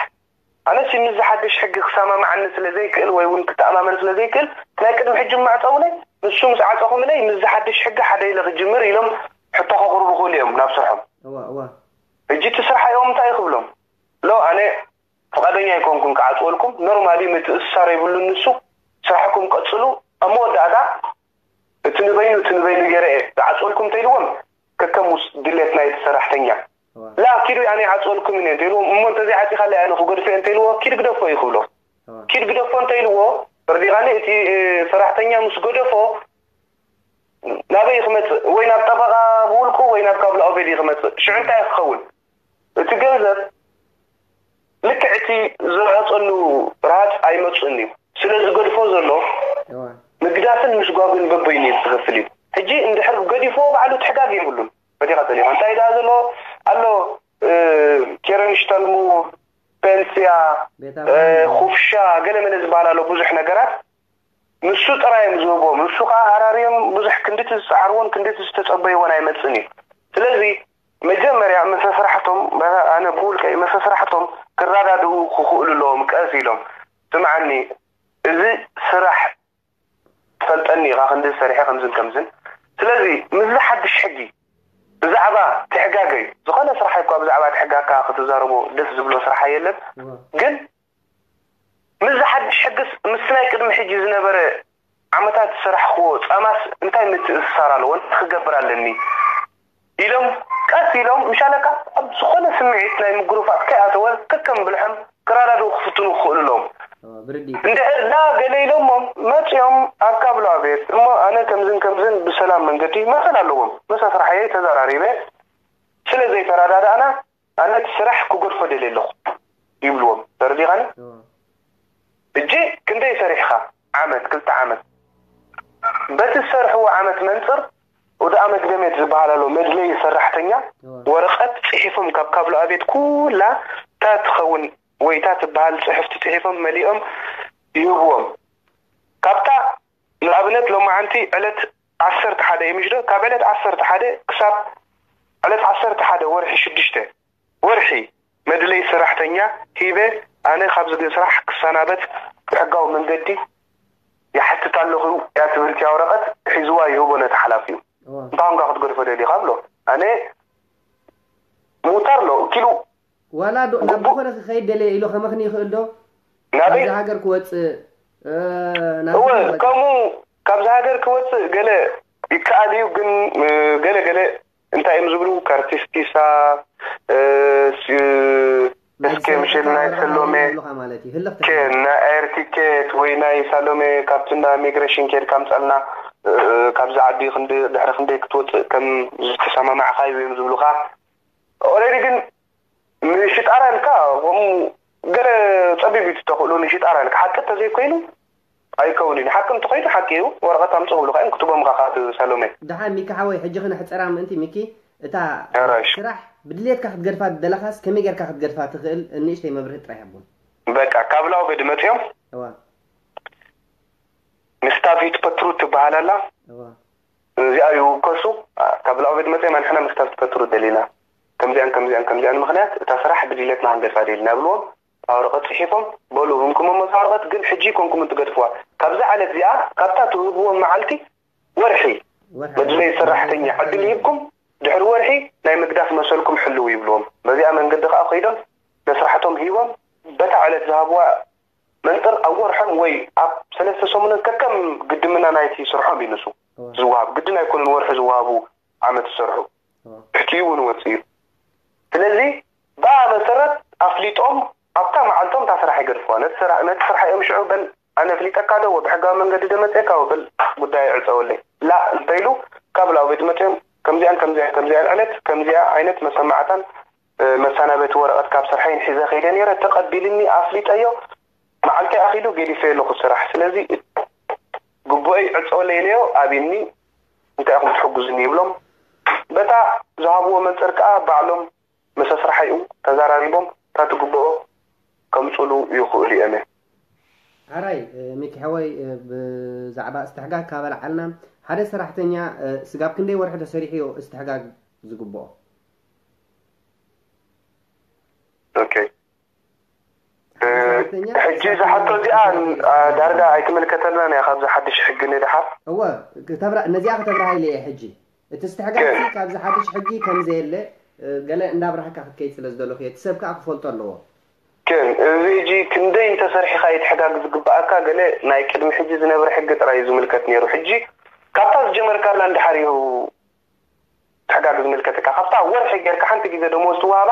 ኣነሲ ምስ ዝሓድሽ ሕጊ ክሰማማዓኒ ስለ ዘይክእል ወይ እውን ክተኣማመን ስለ ዘይክእል ናይ ቅድሚ ሕጂ ማዕፀውለይ ንሱ ምስ ዓፀኹምለይ ምስ ዝሓድሽ ሕጊ ሓደ ኢለ ክጅምር ኢሎም ሕቶ ከቕርቡ ክእሉ እዮም ናብ ስርሖም። ሕጂ እቲ ስራሕ እዮም እንታይ ክብሎም? ሎ ኣነ ፍቓደኛ ኣይኮንኩን ክዓፅወልኩም፣ ኖርማሊ ምትእስሳር የብሉን ንሱ። ስራሕኩም ቀፅሉ። ኣብ መወዳእታ እቲ ንበይኑ እቲ ንበይኑ ገይረ እየ ዝዓፅወልኩም እንተኢልዎም ከከም ምስ ድሌት ናይቲ ሰራሕተኛ። ላ ኪዱ ኣነ ይዓፅወልኩም እየ እንተኢልዎም እሞ እንተዘይዓፂኻለይ ኣነ ክገድፎ እየ እንተኢልዎ ኪድ ግደፎ እዩ ክብሎ። ኪድ ግደፎ እንተኢልዎ ርዲኻኒ እቲ ሰራሕተኛ ምስ ገደፎ ናበይ ክመፅእ ወይ ናብ ጠበቓ ብውልቁ ወይ ናብ ካብላኦ ቤት እዩ ክመፅእ። ሽዑ እንታይ ክኸውን? እቲ ገንዘብ ልክዕ እቲ ዝረሃፀሉ ረሃፅ ኣይመፅእን እዩ። ስለ ዝገድፎ ዘሎ ምግዳፍን ምስጓግን በበይኑ እዩ ዝኸፍል እዩ። ሕጂ እንድሕር ገዲፍዎ ባዕሉ ትሕጋግ የብሉን። በዲኻ ፀሊኻ እንታይ ደኣ ዘሎ ኣሎ ኬረንሽተልሙ ፔንስያ ኩፍሻ ገለ መለ ዝበሃል ኣሎ ብዙሕ ነገራት ንሱ ጥራይ እዮም ዝህቦም። ንሱ ከዓ ኣራርዮም ብዙሕ ክንድቲ ዝፀዓርዎን ክንድቲ ዝተፀበይዎን ኣይመፅን እዩ። ስለዚ መጀመርያ መሰስራሕቶም ኣነ ብውልቀይ መሰስራሕቶም ክረዳድኡ ክኽእሉ ኣለዎም። ቀስ ኢሎም ስምዓኒ፣ እዚ ስራሕ ትፈልጠኒ ኢኻ ክንዲ ዝሰሪሐ ከምዝን ከምዝን። ስለዚ ምስዚ ሓድሽ ሕጊ ብዛዕባ ትሕጋገይ ዝኾነ ስራሕ እኳ ብዛዕባ ትሕጋካ ክትዛረቦ ደስ ዝብሎ ስራሕ የለን። ግን ምስዚ ሓድሽ ሕግስ ምስ ናይ ቅድሚ ሕጂ ዝነበረ ዓመታት ዝሰራሕክዎ ፃማስ እንታይ ምትእስሳር ኣለዎ? እንታይ ክገብር ኣለኒ? ኢሎም ቀስ ኢሎም ምሻለካ ኣብ ዝኾነ ስምዒት ናይ ምጉርፋጥ ከይኣተወ ከከም ብልሖም ክረዳድኡ ክፍትኑ ክኽእሉ ኣለዎም። እንድሕር ላ ገለ ኢሎሞም መፂኦም ኣብ ካብሎ ቤት እሞ ኣነ ከምዝን ከምዝን ብሰላም መንገዲ መኽእል ኣለዎም። መሰ ስራሐየ ተዘራሪበ ስለ ዘይተረዳዳእና ኣነ እቲ ስራሕ ክገድፎ ደልየ ኣለኹ ይብልዎም። ተረዲኻኒ? ሕጂ ክንደይ ሰሪሕኻ? ዓመት፣ ክልተ ዓመት። በቲ ዝሰርሕዎ ዓመት መንፅር ወደ ኣመግደሜት ዝበሃል ኣሎ መድለይ ሰራሕተኛ ወረቐት ፅሒፎም ካብ ካብሎ ኣቤት ኩላ እታ ትኸውን ወይ እታ ትበሃል ፅሕፍቲ ፅሒፎም መሊኦም ይህብዎም። ካብታ ንኣብነት ሎማዓንቲ ዕለት ዓሰርተ ሓደ እዩ ምሽ ዶ? ካብ ዕለት ዓሰርተ ሓደ ክሳብ ዕለት ዓሰርተ ሓደ ወርሒ ሽዱሽተ ወርሒ መድለይ ሰራሕተኛ ሂበ ኣነ ካብዚ ስራሕ ክሰናበት ብሕጋዊ መንገዲ ይሓትት ኣለኹ እያ ትብል እቲያ ወረቐት ሒዝዋ ይህቦ ነቲ ሓላፊኡ። እንታይ ኮንካ ክትገድፎ ደሊኻ ብሎ። ኣነ ሙታር ሎ ኪሉ ዋላ ናብ ዝኾነ ክኸይድ ደለየ ኢሉ ከመኽኒ ይኽእል ዶ? ናበይ? ካብዚ ሃገር ክወፅእ እወ ከምኡ ካብዚ ሃገር ክወፅእ ገለ ይከኣል እዩ ግን ገለ ገለ እንታይ እዮም ዝብሉ ካርቲስቲሳ እስኪ ምሽል ናይ ሰሎሜ ናይ ኤር ቲኬት ወይ ናይ ሳሎሜ ካብቲ እንዳ ኢሚግሬሽን ኬድካ ምፀልና ካብዚ ዓዲ ድሕሪ ክንደይ ክትወፅእ ከም ዝተሰማማዕካ እዩ እዮም ዝብሉካ ኦረዲ ግን ንሽጣራ ኢልካ ከምኡ ገለ ፀቢብ እዩ ተኽእሎ ንሽጣራ ኢልካ ሓቂ እንተዘይኮይኑ ኣይከውን እዩ ሓቂ እንተኮይኑ ሓቂ እዩ ወረቐት ኣምፅእ ክብሉካ እዮም ክትቦም ኢኻ ካብ ሰሎሜ ደሓን ሚኪ ሓወይ ሕጂ ክነሕፀራ ምእንቲ ሚኪ እታ ስራሕ ብድልየትካ ክትገድፋ ዝደለኻስ ከመይ ጌርካ ክትገድፋ ትኽእል ንእሽተይ መብርሂ ጥራይ ሃቦም በቃ ካብ ላውበዲ መፅኦም እዋ ንስታፊት ፐትሩ ትበሃል ኣላ እዋ እዚኣ ይውከሱ ካብ ላውበዲ መፅኦም ኣንሕና ንስታፊት ፐትሩ ደሊና ከምዚኣን ከምዚኣን ከምዚኣን ምኽንያት እታ ስራሕ ብድልየትና ክንገድፋ ደሊና ይብልዎም እታ ወረቐት ፅሒፎም በሉ ህብንኩሞ መዛ ወረቐት ግን ሕጂ ይኮንኩም እንትገድፍዋ ካብዛ ዕለት እዚኣ ካብታ ትህብዎም መዓልቲ ወርሒ መድለይ ሰራሕተኛ ዕድል ይህብኩም ድሕሪ ወርሒ ናይ ምግዳፍ መሰልኩም ሕልው ይብልዎም በዚኣ መንገዲ ከዓ ከይዶም ነስራሕቶም ሂቦም በታ ዕለት ዝሃብዋ መንጥር ኣብ ወርሖም ወይ ኣብ ሰለስተ ሰሙንን ከከም ግድምና ናይቲ ስርሖም እዩ ንሱ ዝወሃብ ግድን ኣይኮኑን ወርሒ ዝወሃቡ ዓመት ዝሰርሑ ትሕቲኡ እውን ወፅእ እዩ ስለዚ ብኣ መሰረት ኣፍሊጦም ኣብታ መዓልቶም እታ ስራሕ ይገድፍዋ ነቲ ስራሕ እዮም ሽዑ በል ኣነ ኣፍሊጠካ ዶ ብሕጋዊ መንገዲ ዶ መፅእካ በል ጉዳይ ዕፀወለይ ላ እንተኢሉ ካብ ላው ቤት መፅኦም ከምዚኣን ከምዚኣን ከምዚኣን ዕለት ከምዚኣ ዓይነት መሰማዕታን መሰናበቲ ወረቐት ካብ ስርሐይን ሒዘ ከይደ ነይረ ተቐቢልኒ ኣፍሊጠዮ መዓልተይ ኣኺሉ ገዲፈዮ ኣለኹ ስራሕ ስለዚ ግቡአይ ዕፀወለይ ኢለዮ ኣብኒ እንታይ ኢኹም ትሕጉዝኒ ይብሎም በታ ዝሃብዎ መንፅር ከዓ ባዕሎም ምስ ኣስራሓይኡ ተዛራሪቦም እታ ትግብኦ ከምፅሉ ይኽእሉ እዮም። ሓራይ ሚኪ ሓወይ ብዛዕባ እስትሕጋግ ካበልዓልና ሓደ ሰራሕተኛ ስጋብ ክንደይ ወርሒ ተሰሪሑ እዩ እስትሕጋግ ዝግብኦ? ኦኬ ሕጂ እዛ ሕቶ እዚኣ ዳርጋ ኣይትምልከተናን እያ ካብዚ ሓድሽ ሕጊ ንድሓር። እወ፣ ነዚኣ ከተብርሃ ኢለ እየ። ሕጂ እቲ ስትሕጋግ ካብዚ ሓድሽ ሕጊ ከምዘየለ ገለ እንዳብራህካ ክትከይድ ስለ ዝደለኹ እየ። እቲ ሰብ ከዓ ክፈልጦ ኣለዎ። ግን እዚ ሕጂ ክንደይ እንተሰርሒኻ እዩ ትሕጋግ ዝግበኣካ። ገለ ናይ ቅድሚ ሕጂ ዝነበረ ሕጊ ጥራይ እዩ ዝምልከት ነይሩ። ሕጂ ካብታ ዝጀመርካላ እንድሓር እዩ ትሕጋግ ዝምልከተካ። ካብታ ወርሒ ጌርካ ሓንቲ ግዜ ደሞዝ ትወሃባ፣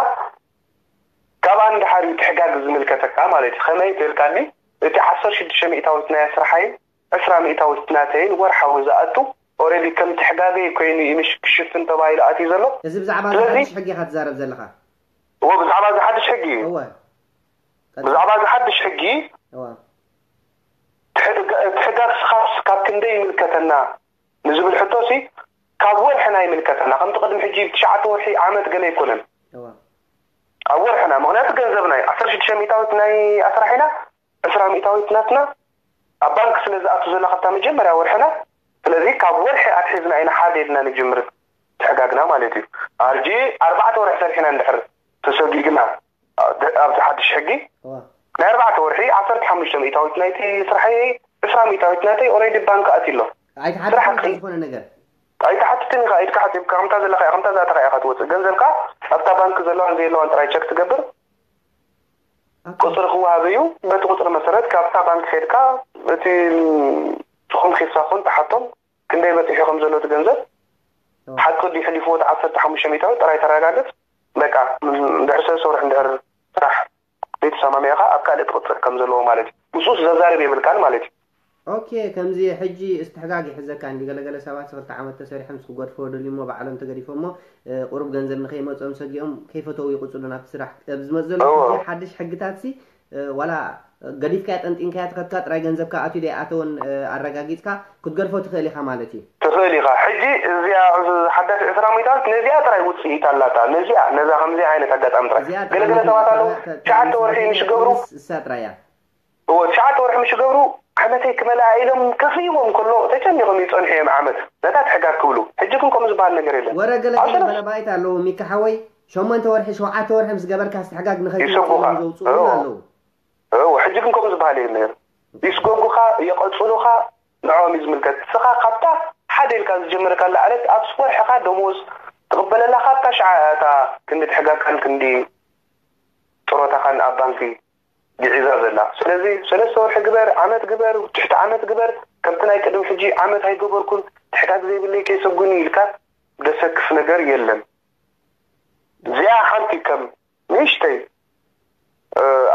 ካብኣ እንድሓር እዩ ትሕጋግ ዝምልከተካ ማለት እዩ። ከመይ ተልካኒ እቲ ዓሰርተ ሽዱሽተ ሚእታዊት ናይ ኣስራሓይን ዕስራ ሚእታዊት ናተይን ወርሓዊ ዝኣቱ ኦረዲ ከም ትሕጋገይ ኮይኑ እዩ ምሽ ክሽፍን ተባሂሉ ኣትዩ ዘሎ። እዚ ብዛዕባ እዚ ስለዚ ሓድሽ ሕጊ ኢኻ ትዛረብ ዘለኻ? እወ ብዛዕባ እዚ ሓድሽ ሕጊ እዩ። እወ ቀጽል። ብዛዕባ እዚ ሓድሽ ሕጊ እወ ትሕጋ- ትሕጋግ ስኻስ ካብ ክንደይ ይምልከተና ንዝብል ሕቶ ሲ ካብ ወርሕና ይምልከተና። ከምቲ ቅድሚ ሕጂ ትሽዓተ ወርሒ ዓመት ገለ ኣይኮነን። እወ ኣብ ወርሕና ምክንያቱ ገንዘብና እዩ። ዓሰርተ ሽዱሽተ ሚእታዊት ናይ ኣስራሒና ዕስራ ሚእታዊት ናትና ኣብ ባንክ ስለ ዝኣቱ ዘሎ ካብታ መጀመርያ ወርሕና። ስለዚ ካብ ወርሒ ኣትሒዝና ኢና ሓደ ኢልና ንጅምር ትሕጋግና ማለት እዩ። ኣርጂ ኣርባዕተ ወርሒ ሰሪሕና እንድሕር ተሰጊግና ኣብዚ ሓድሽ ሕጊ ናይ ኣርባዕተ ወርሒ ዓሰርተ ሓሙሽተ ሚእታዊት ናይቲ ስራሐይ ዕስራ ሚእታዊት ናተይ ኦረዲ ባንክ ኣትዩ ኣሎ። ኣይትሓትትን ስራሕ እንታይ ዝኾነ ነገር ኣይትሓትትን ኢኻ። ኢድካ ሓፂብካ ከምታ ዘለካ ኢኻ ከምታ ዝኣተኻ ኢኻ ትወፅእ። ገንዘብካ ኣብታ ባንክ ዘለዋን ዘየለዋን ጥራይ ቸክ ትገብር። ቁፅሪ ክወሃብ እዩ። በቲ ቁፅሪ መሰረት ካብታ ባንክ ከይድካ እቲ ዝኾን ኪፍሳ ኹን ትሓቶም ክንደይ በፂሑ ከም ዘሎ እቲ ገንዘብ ሓቂ ድዩ ሕሊፍዎ እቲ ዓሰርተ ሓሙሽተ ሚእታዊ ጥራይ ተረጋግፅ። በቃ እንድሕር ሰለስተ ወርሒ እንድሕር ስራሕ ዘይተሰማሚዕኻ ኣብ ካልእ ትቕፅር ከም ዘለዎ ማለት እዩ። ምስኡስ ዘዛርብ የብልካን ማለት እዩ። ኦኬ፣ ከምዚ ሕጂ እስትሕጋግ ይሕዘካ እንዲ ገለገለ ሰባት ክልተ ዓመት ተሰሪሖም ክገድፍዎ ደልዩ እሞ ባዕሎም ተገዲፎሞ ቁሩብ ገንዘብ ንኸይመፅኦም ሰጊኦም ከይፈተው ይቕፅሉ ናብቲ ስራሕ። ኣብ ዝመፅ ዘሎ እወ። ሕጂ ሓድሽ ሕግታት ሲ ዋላ ገዲፍካያ ጠንጢንካያ ትኸድካ ጥራይ ገንዘብካ ኣትዩ ዶ ኣይኣተወን ኣረጋጊፅካ ክትገድፎ ትኽእል ኢኻ ማለት እዩ። ትኽእል ኢኻ። ሕጂ እዚኣ ሓዳሽ ዕስራ ሚእታዊት ነዚኣ ጥራይ ውፅኢት ኣላታ። ነዚኣ ነዛ ከምዚ ዓይነት ኣጋጣሚ ጥራይ እዚኣ ጥራይ ገለገለ ውፅኢት ሰባት ኣለዉ እታ- እታ ትሽዓተ ወርሒ ውፅኢት ምስ ገብሩ ንስ- እሳ ጥራይ እያ። እዎ ትሽዓተ ወርሒ ምስ ገብሩ ዓመተይ ክመልኣ ኢሎም ከፍይዎም ከሎ ተጨኒቖም ይፀንሑ እዮም ዓመት ነታ ትሕጋግ ክብሉ። ሕጂ ግን ከምኡ ዝበሃል ነገር የለን። ወረ ገለ ኣብ ገለ ሰለስተ በለባይት ኣለዉ ሚካ ሓወይ ሸሞንተ ወርሒ ሸውዓተ ወርሒ ምስ ገበርካ ስትሕጋግ ንኸይትወፅእ ይሰጉኻ። እዮም ዘውፅኡ እውን እዎ። ኣለዉ። እወ፣ ሕጂ ግን ከምኡ ዝበሃል የለን። ይስጎጉኻ፣ የቐጽሉኻ፣ ንዕኦም እዩ ዝምልከት። ንስኻ ካብታ ሓደ ኢልካ ዝጀመርካላ ዕለት ኣብ ወርሕኻ ደሞዝ ትቕበለላ፣ ካብታ ሽዓ እታ ክንዲ ትሕጋካን ክንዲ ጥሮታኻን ኣብ ባንኪ ግዒዛ ዘላ። ስለዚ ሰለስተ ወርሒ ግበር፣ ዓመት ግበር፣ ትሕቲ ዓመት ግበር፣ ከምቲ ናይ ቅድሚ ሕጂ ዓመት ኣይገበርኩን፣ ትሕጋግ ዘይብለይ ከይሰጉኒ ኢልካ ደሰክፍ ነገር የለን። እዚኣ ሓንቲ ከም ንእሽተይ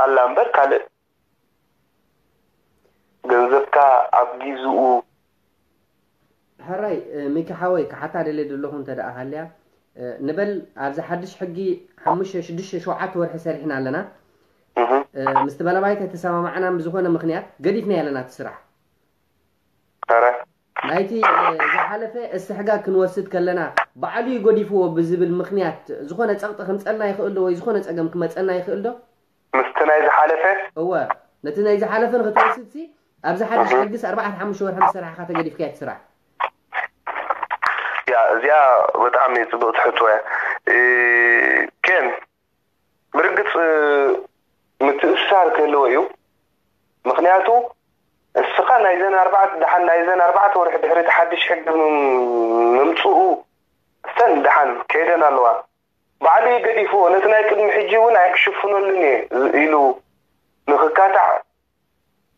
ኣላ እምበር ካልእ ገንዘብካ ኣብ ጊዝኡ ሕራይ ሚኪ ሓወይ ክሓታ ደልየ ዘለኹ እንተ ደኣ ሃልያ ንበል ኣብዚ ሓድሽ ሕጊ ሓሙሽተ ሽዱሽተ ሸውዓተ ወርሒ ሰሪሕና ኣለና ምስቲ ባለባይታይ ተሰማማዕናን ብዝኾነ ምኽንያት ገዲፍናዮ ኣለና እቲ ስራሕ ኧረ ናይቲ ዝሓለፈ እስትሕጋግ ክንወስድ ከለና ባዕሉ እዩ ገዲፍዎ ብዝብል ምኽንያት ዝኾነ ፀቕጢ ክምፀልና ይኽእል ዶ ወይ ዝኾነ ፀገም ክመፀና ይኽእል ዶ? ምስቲ ናይ ዝሓለፈ? እወ ነቲ ናይ ዝሓለፈ ንክትወስድሲ ኣብዚ ሓድሽ ሕግስ ኣርባዕተ ሓሙሽተ ወርሒ ምስ ሰራሕኻ ተገዲፍካያ እቲ ስራሕ። ያ እዚኣ ብጣዕሚ ፅብቕቲ ሕቶ እያ። ኬን ብርግፅ ምትእስሳር ክህልዎ እዩ። ምክንያቱ እስኻ ናይዘን ኣርባዕተ ደሓን ናይዘን ኣርባዕተ ወርሒ ድሕሪ እቲ ሓድሽ ሕጊ ምምፅኡ እተን ደሓን ከይደን ኣለዋ። ባዕሉ እዩ ገዲፍዎ። ነቲ ናይ ቅድሚ ሕጂ እውን ኣይክሽፍነሉን እየ ኢሉ ንክካታዕ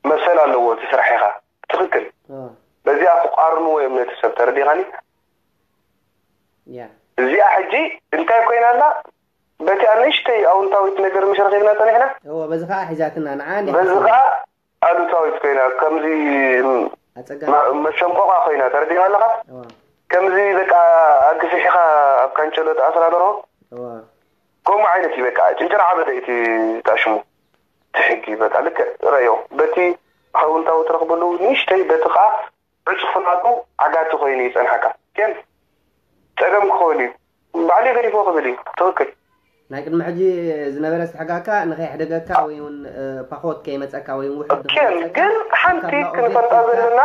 መሰል ኣለዎ እቲ ስራሕ ኢኻ። ትኽክል። በዚኣ ክቋርንዎ እዮም ነቲ ሰብ ተረዲኻኒ። እዚኣ ሕጂ እንታይ ኮይና ኣላ? በቲኣ ንእሽተይ ኣውንታዊት ነገር ምሽ ረኺብና ጸኒሕና። እወ በዚ ኸዓ ሒዛትና ንዓ እንዲያ በዚ ሒዛትና። ኸዓ ኣሉታዊት ኮይና ከምዚ ኣጸጋሚ መ- መሸንቆቋ ኮይና ተረዲኻ ኣለኻ። እወ ከምዚ በቃ ኣግፊሕኻ ኣብ ካንቸሎ ተኣስራ ደርሆ እወ ከምኡ ዓይነት እዩ በቃ ጭንጭራ ዓበደ እቲ ታሽሙ እቲ ሕጊ በቃ ልክዕ ረዮ በቲ ኣውንታዊ ትረኽበሉ ንእሽተይ በቲ ኸዓ ዕፅፍናቱ ዓጋቲ ኮይኑ ይፀንሐካ ግን ፀገም ክኸውን እዩ ባዕሉ ገዲፎ ክብል እዩ ትኽክል ናይ ቅድሚ ሕጂ ዝነበረ ዝተሕጋካ ንኸይሕደገካ ወይ እውን ፓኾት ከይመፀካ ወይ እውን ውሕድ ግን ግን ሓንቲ ክንፈልጣ ዘለና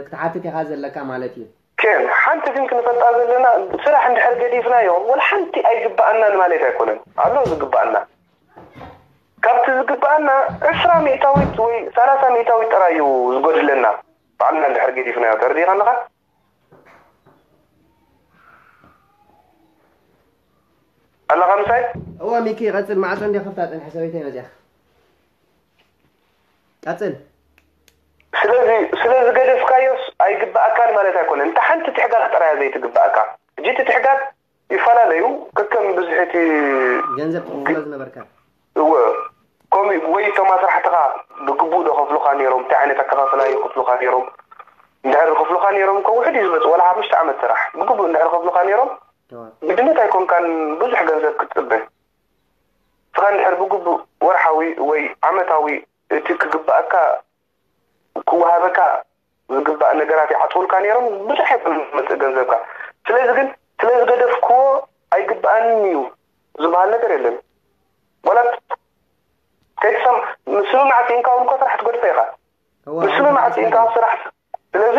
ክትሓትት ኢኻ ዘለካ ማለት እዩ ኬን ሓንቲ ግን ክንፈልጣ ዘለና ስራሕ እንድሕር ገዲፍናዮ ወላ ሓንቲ ኣይግበኣናን ማለት ኣይኮነን ኣሎ ዝግበኣና ካብቲ ዝግብኣና ዕስራ ሚእታዊት ወይ ሰላሳ ሚእታዊት ጥራይ እዩ ዝጎድለና። ባዕልና እንድሕር ገዲፍናዮ፣ ተረዲእካ ኣለኻ? ኣለኻ ምሳይ? እወ ሚኪ፣ ቀጽል። ማዕጾ እንዲያ ከፍታ ጸኒሐ፣ ሰበይተይ መጺኣ። ቀጽል። ስለዚ ስለዚ ገደፍካዮስ ኣይግብኣካን ማለት ኣይኮነን። እንተ ሓንቲ ትሕጋግ ጥራያ ዘይትግብኣካ። ሕጂ እቲ ትሕጋግ ይፈላለዩ፣ ከከም ብዝሒ እቲ ገንዘብ ትኽፈሎ ዝነበርካ። እወ፣ ከምኡ ወይ እቶም ኣስራሕትኻ ብግቡእ ዶ ከፍሉኻ ነይሮም? እንታይ ዓይነት ኣከፋፍላ ይኸፍሉኻ ነይሮም? እንድሕር ከፍሉኻ ነይሮም እኮ ውሕድ እዩ ዝመጽእ፣ ዋላ ሓሙሽተ ዓመት ስራሕ ብግቡእ እንድሕር ከፍሉኻ ነይሮም፣ እወ። ብድነት ኣይኮንካን ብዙሕ ገንዘብ ክትጽበ። ንስኻ እንድሕር ብግቡእ ወርሓዊ ወይ ዓመታዊ እቲ ክግብኣካ ክወሃበካ ዝግባእ ነገራት ይዓጽውልካ ነይሮም፣ ብዙሕ ኣይኮነን ዝመጽእ ገንዘብካ። ስለዚ ግን ስለ ዝገደፍክዎ ኣይግብኣንን እዩ ዝበሃል ነገር የለን። ዋላ ከይትሰም-፣ ምስምማዕ ስኢንካ እውን እኮ ስራሕ ትገድፎ ኢኻ። እዋ፣ ምስምማዕ ስኢንካ ስራሕ። ስለዚ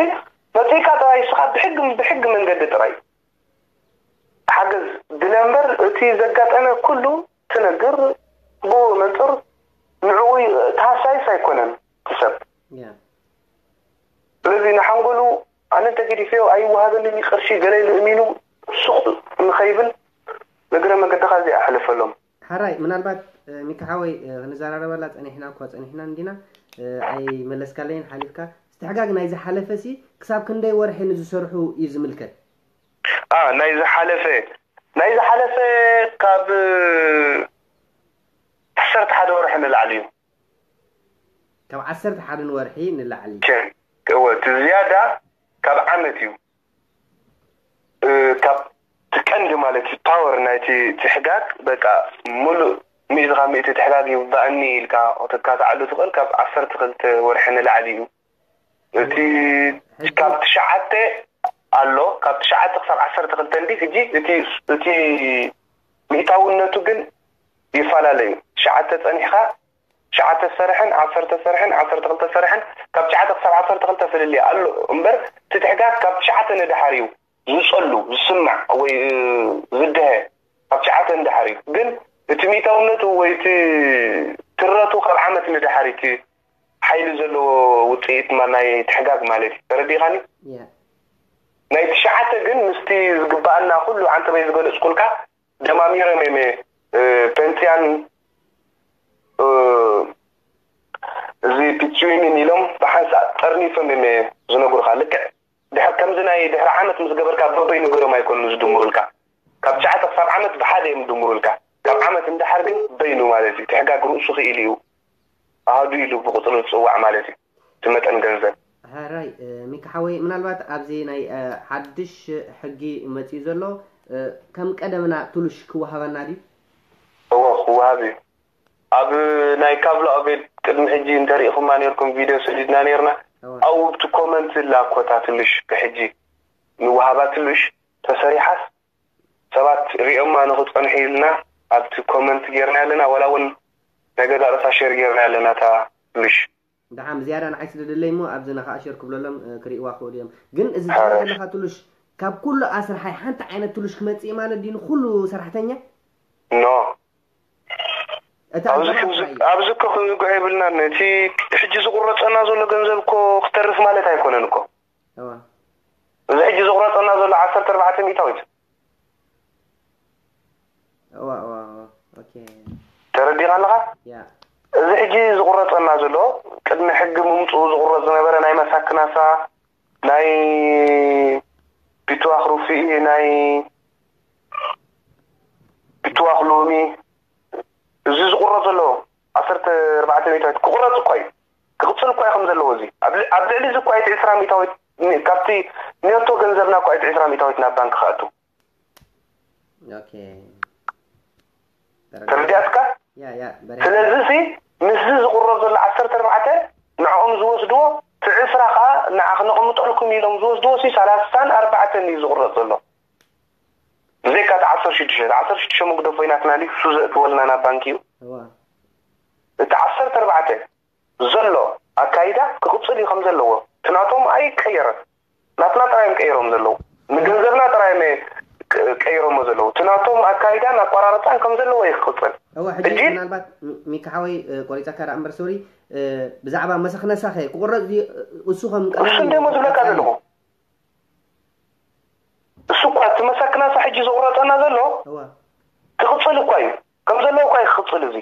መጺእካ ጥራይ ንስኻ ብሕጊ፣ ብሕጊ መንገዲ ጥራይ ሓገዝ ድለ እምበር፣ እቲ ዘጋጠመ ኩሉ ትነግር፣ ብኡ መንጽር ንዕኡ ተሃሳይስ ኣይኮነን እቲ ሰብ። ያ። ስለዚ ንሓንጎሉ ኣነ እንተገዲፈዮ ኣይወሃበንን እዩ ቅርሺ ገለ ኢሉ እሚኑ ሱቕ ንኸይብል እግረ መገድኻ እዚኣ ኣሕልፈሎም። ሓራይ፣ ምናልባት፣ እ፣ ሚኪ ሓወይ፣ እ፣ ክንዘራረበላ ጸኒሕና እኳ ጸኒሕና እንዲና፣ እ፣ ኣይመለስካለይን ሓሊፍካ። እቲ ሕጋግ ናይ ዝሓለፈ ሲ ክሳብ ክንደይ ወርሒ ንዝሰርሑ እዩ ዝምልከት? ኣ፣ ናይ ዝሓለፈ፣ ናይ ዝሓለፈ ካብ ዓሰርተ ሓደ ወርሒ ንላዕሊ እዩ። ካብ ዓሰርተ ሓደ ወርሒ ንላዕሊ። ቸ-፣ እወ፣ እቲ ዝያዳ ካብ ዓመት እዩ። እ፣ ካብ እቲ ቀንዲ ማለት እዩ፣ ፓወር ናይቲ ትሕጋግ፣ በቃ፣ ሙሉእ ሚእቲ ካብ ሚእቲ ትሕጋግ ይግባኣኒ ኢልካ ከተካትዓሉ ትኽእል፣ ካብ ዓሰርተ ክልተ ወርሒ ንላዕሊ እዩ። እቲ ሕጂ ካብ ትሽዓተ ኣሎ፣ ካብ ትሽዓተ ክሳብ ዓሰርተ ክልተ እንዲ፣ ሕጂ እቲ፣ እቲ ሚእታውነቱ ግን ይፈላለ እዩ። ትሽዓተ ጸኒሕካ፣ ትሽዓተ ዝሰርሐን ዓሰርተ ዝሰርሐን ዓሰርተ ክልተ ዝሰርሐን፣ ካብ ትሽዓተ ክሳብ ዓሰርተ ክልተ ፍልልይ ኣሎ እምበር፣ እቲ ትሕጋግ ካብ ትሽዓተ ንደሓር እዩ ዝጸሉ፣ ዝስማዕ ወይ፣ እ፣ ዝድሀ፣ ካብ ትሽዓተ ንደሓር እዩ። ግን እቲ ሚእታውነቱ ወይ እቲ ትረቱ ካብ ዓመት ንደሓር እዩ፣ እቲ ሓይሊ ዘለዎ ውጽኢት ማ-፣ ናይ ትሕጋግ ማለት እዩ። ተረዲኻኒ? ያ። ናይ ትሽዓተ ግን ምስቲ ዝግባኣና ኩሉ ዓንተበይ ዝገለጽኩልካ ደማሚሮም እዮም፣ እ፣ ፔንትያን፣ እ፣ እዚ ፒትስዊንን ኢሎም ብሓንሳእ ጠርኒፎም እዮም ዝነግሩኻ። ልክዕ ድሕር ከምዚ ናይ ድሕሪ ዓመት ምስ ገበርካ በበይኑ ገይሮም ኣይኮኑን ዝድምሩልካ። ካብ ትሽዓተ ክሳብ ዓመት ብሓደ እዮም ዝድምሩልካ። ካብ ዓመት ንደሓር ግን በይኑ ማለት እዩ። እቲ ሕጋግ ርእሱ ክኢሉ እዩ። ኣሃዱ ኢሉ ብቁጽሪ ዝጽዋዕ ማለት እዩ። እቲ መጠን ገንዘብ። ሕራይ፣ እ፣ ሚኪ ሓወይ፣ ምናልባት ኣብዚ ናይ፣ እ፣ ሓድሽ ሕጊ መጺኡ ዘሎ፣ እ፣ ከም ቀደምና ትሉሽ ክወሃበና ድዩ? እወ፣ ክወሃብ እዩ። ኣብ ናይ ካብሎ ኣቤት ቅድሚ ሕጂ እንተሪኢኹማ ነርኩም ቪድዮ ሰዲድና ነርና። እወ። ኣብኡ ኣብቲ ኮመንት ላኮታ ትሉሽ ብሕጂ ንወሃባ ትሉሽ ተሰሪሓስ ሰባት ሪኦማ ንኽጸንሑ ኢልና ኣብቲ ኮመንት ጌርና ኣለና። ዋላ እውን ናይ ገዛ ርእሳ ሼር ጌርና ኣለና እታ ትሉሽ። ደሓን ብዝያዳ ንዓይ ስደደለይ እሞ ኣብዚ ንኸኣ ሸር ክብለሎም፣ እ፣ ክርእይዋ ክኽእሉ እዮም። ግን እዚ ትብሎ ዘለኻ ትሉሽ ካብ ኩሉ ኣስርሓይ ሓንቲ ዓይነት ትሉሽ ክመጽእ ማለት ድዩ ንኹሉ ሰራሕተኛ? ኖ። እታ ኣብዚ ኣገባብ እንታይ እዩ? ኣብዚ እኮ ክንዝግዖ የብልናን። እቲ ሕጂ ዝቑረጸና ዘሎ ገንዘብ እኮ ክተርፍ ማለት ኣይኮነን እኮ። እዋ። እዚ ሕጂ ዝቑረጸና ዘሎ ዓሰርተ ኣርባዕተ ሚእታዊት። እዋ፣ እዋ፣ እዋ። ኦኬ። ተረዲኻ ኣለኻ? ያ። እዚ ሕጂ ዝቑረጸና ዘሎ ቅድሚ ሕጊ ምምጽኡ ዝቑረጽ ዝነበረ ናይ መሳክናሳ፣ ናይ ቢትዋኽ ሩፊኢ፣ ናይ ቢትዋኽ ሎሚ፣ እዚ ዝቑረጽ ዘሎ ዓሰርተ ኣርባዕተ ሚእታዊት ክቑረጽ እኳ እዩ። ክቕጽል እኳ እዩ ከም ዘለዎ እዚ። ኣብ ል-፣ ኣብ ልዕሊ እዚ እኳ እቲ ዕስራ ሚእታዊት ን-፣ ካብቲ ኔቶ ገንዘብና እኳ እቲ ዕስራ ሚእታዊት ናብ ባንክ ክኣቱ። ኦኬ። ተረዲኣትካ? ያ፣ ያ፣ በሬ። ስለዚ እዚ ምስዚ ዝቑረጽ ዘሎ ዓሰርተ ኣርባዕተ ንዕኦም ዝወስድዎ፣ እቲ ዕስራ ከኣ ንዓ ክነቕምጠልኩም ኢሎም ዝወስድዎ ሲ ሰላሳን ኣርባዕተን እዩ ዝቑረጽ ዘሎ። ብዘይካ እቲ ዓሰርተ ሽዱሽተ፣ እቲ ዓሰርተ ሽዱሽተ መጉደፎ ኢናትና ድዩ? እሱ ዘእትወልና ናብ ባንክ እዩ። እዋ። እቲ ዓሰርተ ኣርባዕተ ዘሎ ኣካይዳ ክቕጽል እዩ ከም ዘለዎ። እቲ ናቶም ኣይቀየረን። ናትና ጥራይ እዮም ቀይሮም ዘለዉ። ንገንዘብና ጥራይ እዮም ቀ-፣ ቀ-፣ ቀይሮሞ ዘለዉ። እቲ ናቶም ኣካይዳን ኣቋራርፃን ከም ዘለዎ እዩ ክቕፅል። እወ፣ ሕጂ ሕጂ? ምናልባት ሚ- ሚካ ሓወይ፣ እ፣ ቆሪፀካ ደኣ እምበር፣ ሶሪ፣ እ፣ ብዛዕባ መሳክነሳኸ ክቁረፅ ድዩ? እሱ ከም ቀለም እሱ እንደሞ ዝብለካ ዘለኹ። እሱ እኳ እቲ መሳክናሳ ሕጂ ዝቑረፀና ዘሎ እወ። ክቕፅል እኳ እዩ። ከም ዘለዎ እኳ እዩ ክቕፅል እዚ።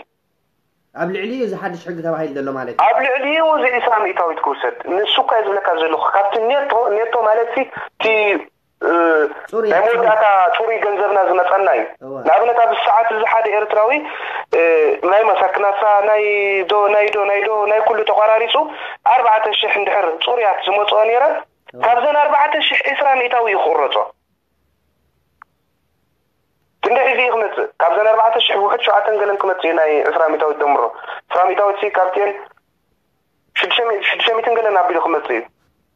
ኣብ ልዕሊኡ እዚ ሓድሽ ሕጊ ተባሂሉ ዘሎ ማለት እዩ። ኣብ ልዕሊኡ እዚ ዒስራ ሚእታዊት ክውሰድ። ንሱ እኳ እዩ ዝብለካ ዘለኹ። ካብቲ ኔቶ፣ ኔቶ ማለት ሲ እቲ፣ እ፣ ጽሩይ ናይ መወዳእታ ጽሩይ ገንዘብና ዝመጸና እዩ። እወ። ንኣብነት ኣብዚ ሰዓት እዚ ሓደ ኤርትራዊ፣ እ፣ ናይ መሳክናሳ፣ ናይ ዶ፣ ናይ ዶ፣ ናይ ዶ፣ ናይ ኩሉ ተቋራሪጹ ኣርባዕተ ሽሕ እንድሕር ጽሩያት ዝመጽኦ ነይረን፣ እወ። ካብዘን ኣርባዕተ ሽሕ ዒስራ ሚእታዊ እዩ ክቑረጾ። ክንደይ ሒዙ እዩ ክመጽእ? ካብዘን ኣርባዕተ ሽሕ ውሑድ ሸውዓተን ገለን ክመጽእ እዩ ናይ ዕስራ ሚእታዊት ደምሮ። ዕስራ ሚእታዊት ሲ ካብቲኤን ሽዱሽተ ሚእትን ገለን ኣቢሉ ክመጽእ እዩ።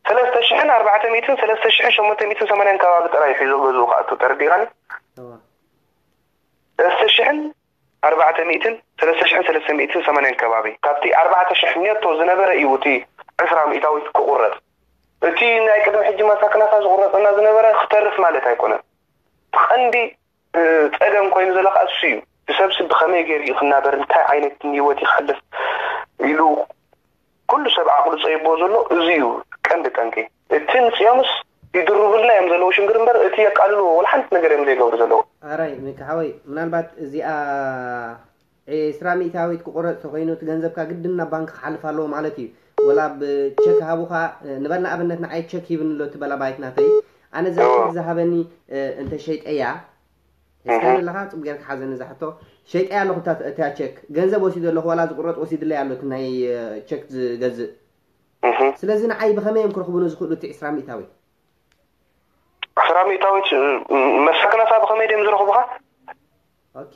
ሰለስተ ሽሕን ኣርባዕተ ሚእትን፣ ሰለስተ ሽሕን ሸሞንተ ሚእትን ሰማንያን ከባቢ ጥራይ እዩ ሒዙ ገዝኡ ክኣቱ። ተረዲኻኒ? እዋ። ሰለስተ ሽሕን ኣርባዕተ ሚእትን፣ ሰለስተ ሽሕን ሰለስተ ሚእትን ሰማንያን ከባቢ። ካብቲ ኣርባዕተ ሽሕ ኔቶ ዝነበረ እዩ እቲ ዕስራ ሚእታዊት ክቑረጽ። እቲ ናይ ቅድሚ ሕጂ ማሳክናታ ዝቑረጸና ዝነበረ ክተርፍ ማለት ኣይኮነን። እቲ ቀንዲ፣ እ፣ ጸገም ኮይኑ ዘሎ ከኣ እሱ እዩ። እቲ ሰብሲ ብኸመይ ገይሩ እዩ ክናበር፣ እንታይ ዓይነት ህይወት እዩ ክሕልፍ ኢሉ ኩሉ ሰብ ዓቕሉ ጸይቦ ዘሎ እዚ እዩ ቀንዲ ጠንቂ። እቲ ንጽዮንስ ይድርቡልና እዮም ዘለዉ ሽግር እምበር፣ እቲ የቃልልዎ ወላ ሓንቲ ነገር እዮም ዘይገብሩ ዘለዉ። ኣራይ፣ ሚካ ሓወይ፣ ምናልባት እዚኣ ዒስራ ሚእታዊት ክቑረጽ ተኾይኑ፣ እቲ ገንዘብካ ግድን ናብ ባንክ ክሓልፍ ኣለዎ ማለት እዩ። ወላ ብቸክ ሃቡኻ፣ እ፣ ንበል ንኣብነት ንዓይ ቸክ ሂብኒ ኣሎ እቲ በላባይት ናተይ። ኣነ እዛ እዎ። ቸክ ዝሃበኒ፣ እ፣ እንተ ሸይጠያ፣ ሒዝካኒ እህ። ኣለኻ፣ ጽቡቅ ጌርካ ሓዘኒ እዛ ሕቶ። ሸይጠያ ኣለኹ እታ፣ እታ ቸክ። ገንዘብ ወሲዱ ኣለኹ፣ ዋላ ዝቑረጽ ወሲድለይ ኣሎ እቲ ናይ፣ እ፣ ቸክ ዝገዝእ። እህ። ስለዚ ንዓይ ብኸመይ እዮም ክረኽቡኒ ዝኽእሉ እቲ ዒስራ ሚእታዊት? ዕስራ ሚእታዊት፣ እ፣ መሳክናሳ ብኸመይ ድዮም ዝረኽቡኻ? ኦኬ።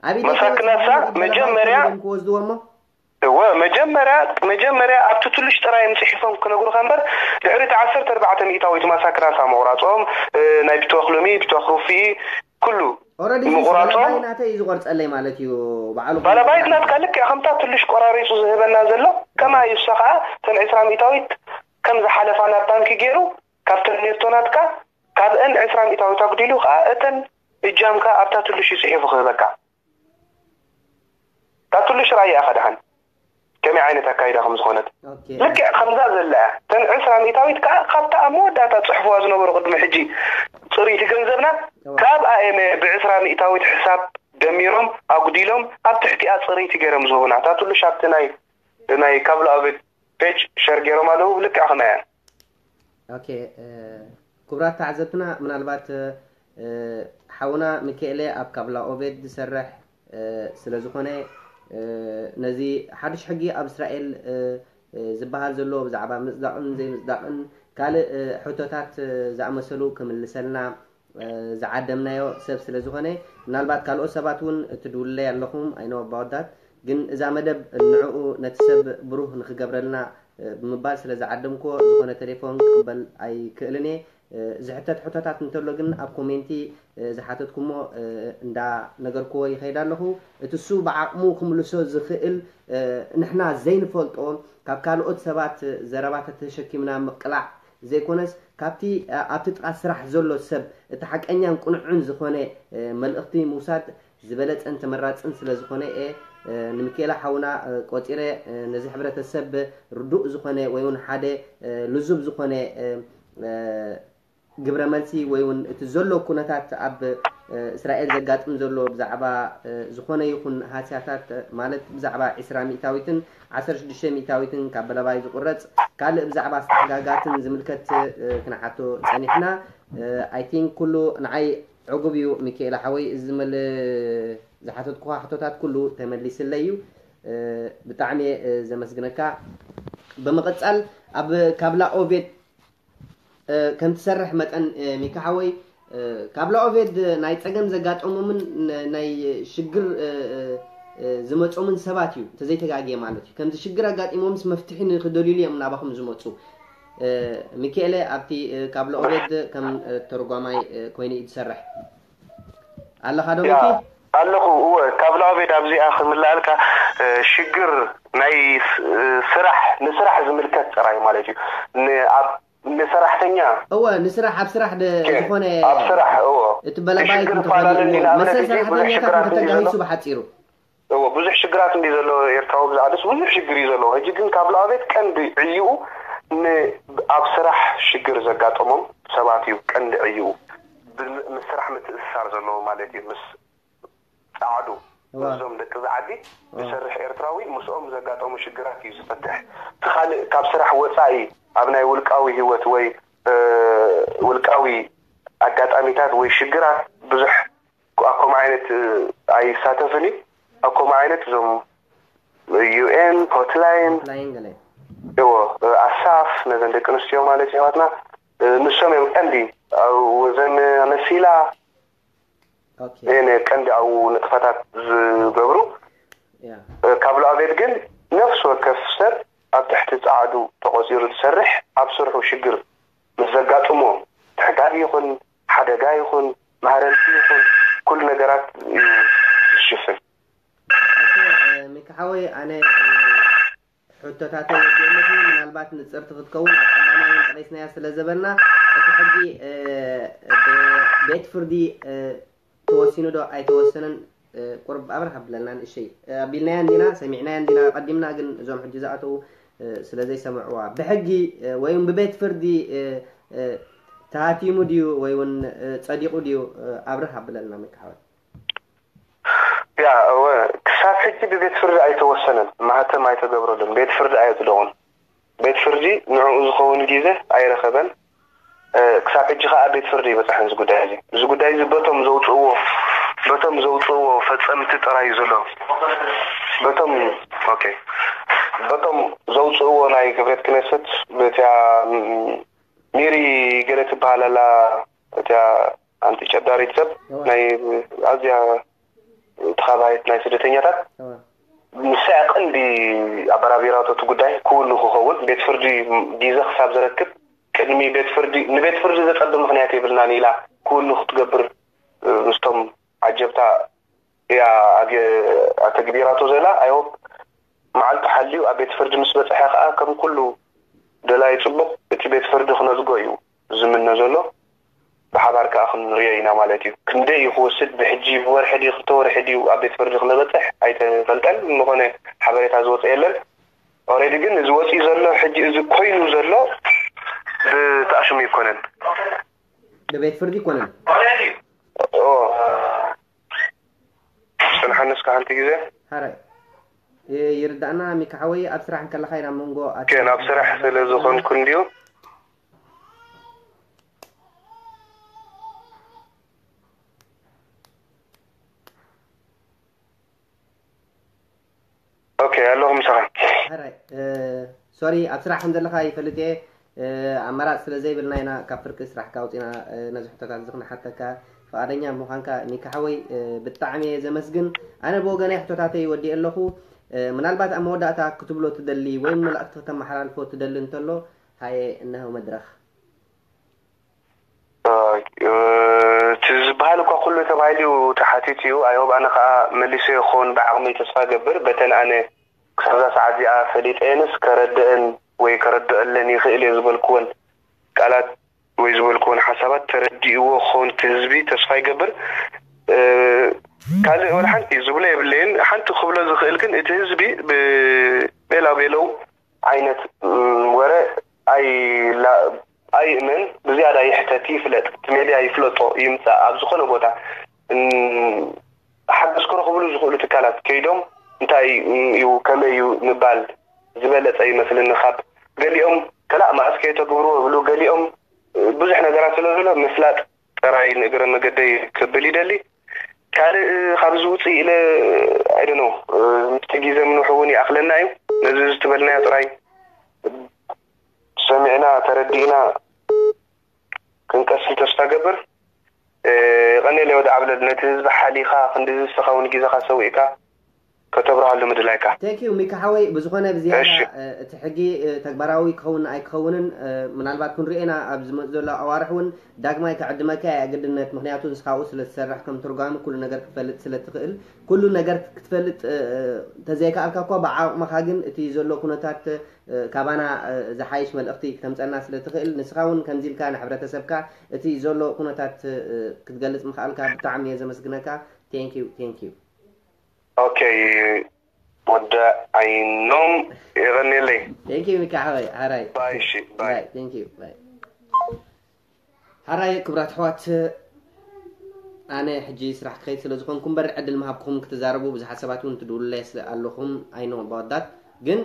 ኣብ ኢደይ መሳክናሳ ተበፂሑ መጀመርያ እዮም ክወስድዎ እሞ? እወ፣ መጀመርያ፣ መጀመርያ ኣብቲ ትሉሽ ጥራይ እዮም ጽሒፎም ክነግሩኻ እምበር፣ ድሕሪ እቲ ዓሰርተ ኣርባዕተ ሚእታዊት ማሳክናሳ ምቑራጾም፣ እ፣ ናይ ቢትወክሉሚ፣ ቢትወክሩፊ፣ ኩሉ ኦረዲ ምቑራጾም። ባይ ናተይ እዩ ዝቆርጸለይ ማለት እዩ። ባዕሉ ባላባይት ናትካ ልክዕ ከምታ ትሉሽ ቆራሪጹ ዝህበና ዘሎ፣ ከማይ እዩ። እሳ ኸኣ እተን ዕስራ ሚእታዊት ከም ዝሓለፋ ናብ ባንኪ ገይሩ፣ ካብተን ኔቶ ናትካ፣ ካብአን ዕስራ ሚእታዊት ኣጉዲሉ ኸኣ እተን እጃምካ ኣብታ ትሉሽ እዩ ጽሒፉ ክህበካ። እታ ትሉሽ ርኣያ ኢኻ ደሓን ከመይ ዓይነት ኣካይዳ ከም ዝኾነት። ኦኬ። ልክዕ ከምዛ ዘላ እያ። እተን ዕስራ ሚእታዊት ከኣ ካብታ ኣብ መወዳእታ ጽሕፍዋ ዝነበሩ ቅድሚ ሕጂ ጽርይቲ ገንዘብና እዋ። ካብ ኣየመ ብዕስራ ሚእታዊት ሕሳብ ደሚሮም ኣጉዲሎም ኣብ ትሕቲኣ ጽርይቲ ገይሮም ዝህቡና። እታ ትሉሽ ኣብቲ ናይ፣ ናይ ካብሎ ኣቤት ፔጅ ሸር ገይሮም ኣለዉ። ልክዕ ከማይ እያ። ኦኬ፣ እ፣ ክቡራት ተዓዘብትና፣ ምናልባት፣ እ፣ ሓውና ሚካኤለ ኣብ ካብላ ኦቤድ ዝሰርሕ፣ እ፣ ስለ ዝኾነ፣ እ፣ ነዚ ሓድሽ ሕጊ ኣብ እስራኤል፣ እ፣ እ፣ ዝበሃል ዘሎ ብዛዕባ ምጽዳቕን ዘይምጽዳቕን ካልእ፣ እ፣ ሕቶታት፣ እ፣ ዝኣመሰሉ ክምልሰልና፣ እ፣ ዝዓደምናዮ ሰብ ስለ ዝኾነ፣ ምናልባት ካልኦት ሰባት እውን ትድውሉለይ ኣለኹም፣ I know about that። ግን እዛ መደብ ንዕኡ ነቲ ሰብ ብሩህ ንኽገብረልና፣ እ፣ ብምባል ስለ ዝዓደምክዎ፣ ዝኾነ ቴሌፎን ክቕበል ኣይክእልን እየ። እ፣ ዝሕተት ሕቶታት እንተሎ ግን ኣብ ኮሜንቲ፣ እ፣ ዝሓተትኩሞ፣ እ፣ እንዳነገርክዎ ይኸይድ ኣለኹ። እቲ እሱ ብዓቕሙ ክምልሶ ዝኽእል፣ እ፣ ንሕና ዘይንፈልጦ፣ ካብ ካልኦት ሰባት ዘረባታት ተሸኪምና ምቅላዕ ዘይኮነስ፣ ካብቲ፣ እ፣ ኣብቲ ጥቓ ስራሕ ዘሎ ሰብ እቲ ሓቀኛን ቅኑዕን ዝኾነ፣ እ፣ መልእኽቲ ምውሳድ ዝበለጸን ተመራጽን ስለ ዝኾነ እየ፣ እ፣ ንሚካኤላ ሓውና፣ እ፣ ቆጺረ፣ እ፣ ነዚ ሕብረተሰብ ርዱእ ዝኾነ ወይ እውን ሓደ፣ እ፣ ልዙብ ዝኾነ፣ እ፣ እ፣ ግብረ መልሲ ወይ እውን እቲ ዘሎ ኩነታት ኣብ፣ እ፣ እስራኤል ዘጋጥም ዘሎ ብዛዕባ፣ እ፣ ዝኾነ ይኹን ሃስያታት፣ እ፣ ማለት ብዛዕባ ዕስራ ሚእታዊትን ዓሰርተ ሽዱሽተ ሚእታዊትን ካብ በላባይ ዝቑረጽ፣ ካልእ ብዛዕባ ኣስተሓጋጋትን ዝምልከት፣ እ፣ ክንሓቶ ጸኒሕና። እ፣ I think ኩሉ ንዓይ ዕጉብ እዩ ሚካኤል ሓወይ፣ እዚ ዝመል-፣ ዝሓተትኩኻ ሕቶታት ኩሉ ተመሊስለይ እዩ። እ፣ ብጣዕሚ እየ፣ እ፣ ዘመስግነካ። ብምቕጻል ኣብ ካብላ ኦቬድ፣ እ፣ ከም ትሰርሕ መጠን፣ እ፣ ሚካ ሓወይ፣ እ፣ ካብላ ኦቬድ ናይ ጸገም ዘጋጠሞምን ን-፣ ናይ ሽግር፣ እ፣ እ፣ እ፣ ዝመጾምን ሰባት እዩ፣ እንተዘይተጋግየ ማለት እዩ። ከምዚ ሽግር ኣጋጢሞምስ መፍትሒ ንኽደልዩሉ እዮም ናባኹም ዝመጹ። እ፣ ሚካኤለ ኣብቲ፣ እ፣ ካብላ ኦቬድ ከም፣ እ፣ ተርጓማይ፣ እ፣ ኮይኑ እዩ ዝሰርሕ። ኣለኻ ዶ ያ፣ ሚኪ? ኣለኹ። እወ፣ ካብ ላኦቤድ ኣብዚኣ ክምልኣልካ፣ እ፣ ሽግር ናይ ስ-፣ እ፣ ስራሕ፣ ንስራሕ ዝምልከት ጥራይ ማለት እዩ። ን-፣ ኣብ ንሰራሕተኛ እወ ንስራሕ ኣብ ስራሕ ደ- ኬን፣ ዝኾነ ኣብ ስራሕ እዎ እቲ በላባይ ሽግር ክም ፋላለ ተኸዲዎ እንዲና፣ ኣብዚ መሰል ሕጂ ብዙሕ ሰራሕተኛታት ሽግራት እንዲዩ እንተተጋሂሱ ዘሎ። ብሓፂሩ እዎ ብዙሕ ሽግራት እንዲ ዘሎ ኤርትራዊ ብዛዕባስ ብዙሕ ሽግር እዩ ዘለዎ። ሕጂ ግን ካብ ለኣቤት ቀንዲ ዕይኡ ን- ኣብ ስራሕ ሽግር ዘጋጠሞም ሰባት እዩ ቀንዲ ዕይኡ። ብ- ምስ ስራሕ ምትእስሳር ዘለዎ ማለት እዩ። ምስ ጻዕዱ እዋ። ምስዞም ደቂ ዝዓዲ ዝሰርሕ ኤርትራዊ ምስኦም ዘጋጠሙ ሽግራት እዩ ዝፈትሕ። እቲ ካልእ ካብ ስራሕ ወጻኢ ኣብ ናይ ውልቃዊ ህይወት ወይ እ፣ ውልቃዊ ኣጋጣሚታት ወይ ሽግራት ብዙሕ ኣብ ከምኡ ዓይነት እ፣ ኣይሳተፍን እዩ። ኣብ ከምኡ ዓይነት እዞም ዩ ኤን ሆትላይን ላይን ገለ እዎ ኣሳፍ ነዘን ደቂ ኣንስትዮ ማለት ኣሕዋትና እ፣ ንሶም እዮም ቀንዲ ኣብ ወዘን መሲላ ኦኬ እነ ቀንዲ ኣብኡ ንጥፈታት ዝገብሩ ያ እ፣ ካብ ለኣቤት ግን ነፍሲ ወከፍ ሰብ ኣብ ትሕቲ ጻዕዱ ተቆጺሩ ዝሰርሕ ኣብ ስርሑ ሽግር ምስ ዘጋጥሞ ተሕጋጊ ይኹን ሓደጋ ይኹን ማህረምቲ ይኹን ኩሉ ነገራት እዩ ዝሽፍን። ኦኬ እ፣ ሚካ ሓወይ ኣነ እ፣ ሕቶታተይ ወዲኦለኹ ምናልባት ንፅርቲ ክትከውን ኣብ ቀዳማይ እውን ጠቂስናያ ስለ ዘበልና እቲ ሕጂ እ፣ ብ- ቤት ፍርዲ እ፣ ተወሲኑ ዶ ኣይተወሰነን እ፣ ቁርብ ኣብርህ ኣብለና ንእሸይ እ፣ ኣቢልናያ እንዲና ሰሚዕናያ እንዲና ቀዲምና ግን እዞም ሕጂ ዝኣተዉ እ፣ ስለ ዘይሰምዕዋ ብሕጊ እ፣ ወይ እውን ብቤት ፍርዲ እ፣ እ፣ ተሃቲሙ ድዩ ወይ እውን እ፣ ጸዲቑ ድዩ እ፣ ኣብርህ ኣብለና ሚካ ሓወይ ያ እወ ክሳብ ሕጂ ብቤት ፍርዲ ኣይተወሰነን፣ ማህተም ኣይተገብረሉን፣ ቤት ፍርዲ ኣየጽደቑን። ቤት ፍርዲ ንዕኡ ዝኸውን ግዜ ኣይረኸበን። እ፣ ክሳብ ሕጂ ከዓ ቤት ፍርዲ ይበፅሐን እዚ ጉዳይ እዚ። እዚ ጉዳይ እዚ በቶም ዘውፅእዎ በቶም ዘውፅእዎ ፈፀምቲ ጥራይ እዩ ዘሎ። በቶም ኦኬ በቶም ዘውፅእዎ ናይ ክብረት ክነሰት በቲያ ም፣ ሚሪ ገለ ትበሃል ኣላ እቲያ ኣንቲ ጨዳሪት ሰብ ናይ ኣዝያ ተኻባይት ናይ ስደተኛታት ንሳ ቀንዲ ኣበራቢራቶ እቲ ጉዳይ ክውኑ ክኸውን ቤት ፍርዲ ግዜ ክሳብ ዘረክብ ቅድሚ ቤት ፍርዲ ንቤት ፍርዲ ዘጸቢ ምኽንያት የብልናን ኢላ ክውኑ ክትገብር ምስቶም ዓጀብታ እያ ኣተግቢራቶ ዘላ። I hope መዓልቱ ሓልዩ ኣብ ቤት ፍርዲ ምስ በጽሐ ከኣ ከም ኩሉ ደላይ ጽቡቕ እቲ ቤት ፍርዲ ክነጽጎ እዩ ዝምነ ዘሎ። ብሓባር ከኣ ክንሪኦ ኢና ማለት እዩ። ክንደይ እዩ ክወስድ ብሕጂ ብወርሒ ድዩ ክልተ ወርሒ ድዩ ኣብ ቤት ፍርዲ ክነበጽሕ ኣይተፈልጠን። እንኾነ ሓበሬታ ዝወጸ የለን። Already ግን እዚ ወጺኡ ዘሎ ሕጂ እዚ ኮይኑ ዘሎ ብተኣሽሙ ኣይኮነን። ብቤት ፍርዲ ኣይኮነን። ኦ ጽንሓኒ እስከ ሓንቲ ግዜ። ሓራይ ይርዳእና ሚካ ሓወይ ኣብ ስራሕ እንከለኻ ኢና መንጎ ኬን ኣብ ስራሕ ስለ ዝኾንኩ እንድዩ። ኦኬ ኣለኹ ምሳኻ። ሓራይ ሶሪ ኣብ ስራሕ ከም ዘለኻ ይፈልጥ እየ። ኣማራፂ ስለ ዘይብልና ኢና ካብ ፍርቂ ስራሕካ ኣውፂና ነዚ ሕቶታት እዚ ክንሓተካ ፍቓደኛ ምዃንካ ሚካ ሓወይ ብጣዕሚ እየ ዘመስግን። ኣነ ብወገነይ ሕቶታተይ ወዲኤ ኣለኹ። ምናልባት ኣብ መወዳእታ ክትብሎ ትደሊ ወይ መልእኽቲ ከተመሓላልፎ ትደሊ እንተሎ ሃየ እነሆ መድረኽ። እቲ ዝበሃል እኳ ኩሉ ተባሂሉ እዩ ተሓቲቱ እዩ። I hope ኣነ ከዓ መሊሰዮ ክኸውን ብዓቕመይ ተስፋ እገብር። በተን ኣነ ክሳብ እዛ ሰዓት እዚኣ ፈሊጠየንስ ከረድአን ወይ ከረድአለን ይኽእል እየ ዝበልክወን ቃላት ወይ ዝበልክወን ሓሳባት ተረዲእዎ ክኸውን እቲ ህዝቢ ተስፋ ይገብር። ካልእ ወላ ሓንቲ ዝብሎ የብለይን። ሓንቲ ክብሎ ዝኽእል ግን እቲ ህዝቢ ብቤላ ቤለው ዓይነት ወረ ኣይእመን፣ ብዝያዳ ይሕተት፣ ይፍለጥ፣ እቲ ሜድያ ይፍለጦ፣ ይምፃእ ኣብ ዝኾነ ቦታ ሓገዝ ክረኽብሉ ዝኽእሉ ትካላት ከይዶም እንታይ እዩ ከመይ እዩ ምባል ዝበለፀ ይመስልኒ። ካብ ገሊኦም ከላእ መኣስ ከየተግብርዎ ይብሉ፣ ገሊኦም ብዙሕ ነገራት ስለ ዘሎ ምፍላጥ ጥራይ ንእግረ መገደይ ክብል ይደሊ። ካልእ ካብዚ ውፅእ ኢለ ኣይደኖ ምስቲ ግዜ ምንውሑ እውን ይኣኽለና እዩ። ነዚ ዝተበልናዮ ጥራይ ሰሚዕና ተረዲእና ክንቀስል ተስፋ ገብር። የቐኔለይ ወዲ ዓብለል ነቲ ህዝቢ ሓሊኻ ክንድዚ ንስኻ እውን ግዜኻ ሰዊእካ ከተብርሃሉ ምድላይካ። Thank you ሚካ ሓወይ። ብዝኾነ ብዝያዳ እቲ ሕጊ ተግባራዊ ክኸውን ኣይክኸውንን ምናልባት ክንሪኤና ኣብ ዝመፅ ዘሎ ኣዋርሕ እውን ዳግማይ ክዕድመካ እያ ግድነት። ምክንያቱ ንስኻ ኣብኡ ስለ ትሰርሕ ከም ትርጓሚ ኩሉ ነገር ክትፈልጥ ስለ ትኽእል ኩሉ ነገር ክትፈልጥ ተዘይከኣልካ እኳ ብዓቕምኻ ግን እቲ ዘሎ ኩነታት ካባና ዝሓይሽ መልእኽቲ ክተምፀልና ስለ ትኽእል ንስኻ እውን ከምዚ ኢልካ ንሕብረተሰብካ እቲ ዘሎ ኩነታት ክትገልፅ ምኽኣልካ ብጣዕሚ እየ ዘመስግነካ። Thank you, thank you። Okay. ወደ ኣይኖም የቐኔለይ። Thank you ሚካ ሓወይ። ሓራይ ባይ እሺ ባይ። Thank you. Bye. ሓራይ ክብራት ኣሕዋት ኣነ ሕጂ ስራሕ ክኸይድ ስለ ዝኾንኩ እምበር ዕድል ምሃብኩም ክትዛረቡ ብዙሓት ሰባት እውን ትድውሉለይ ስለ ኣለኹም I know about that ግን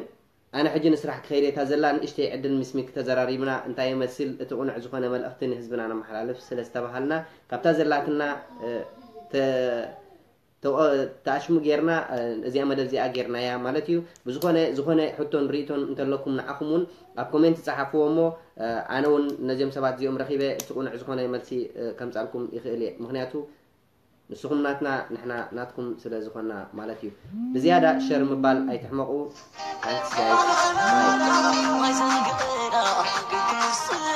ኣነ ሕጂ ንስራሕ ክኸይድ እየ እታ ዘላ ንእሽተይ ዕድል ምስ ሚኪ ተዘራሪብና እንታይ ይመስል እቲ ቁኑዕ ዝኾነ መልእኽቲ ንህዝብና ነመሓላልፍ ስለ ዝተባሃልና ካብታ ዘላትና ተኣሽሙ ጌርና እዚኣ መደብ እዚኣ ጌርናያ ማለት እዩ። ብዝኾነ ዝኾነ ሕቶን ርኢቶን እንተለኩም ንዓኹም እውን ኣብ ኮሜንት ጸሓፍዎ እሞ ኣነ እውን ነዚኦም ሰባት እዚኦም ረኺበ እቲ ቁኑዕ ዝኾነ መልሲ ከምጻልኩም ይኽእል እየ። ምኽንያቱ ንስኹም ናትና ንሕና ናትኩም ስለ ዝኾና ማለት እዩ። ብዝያዳ ሸር ምባል ኣይትሕመቑ። Thanks guys. Bye.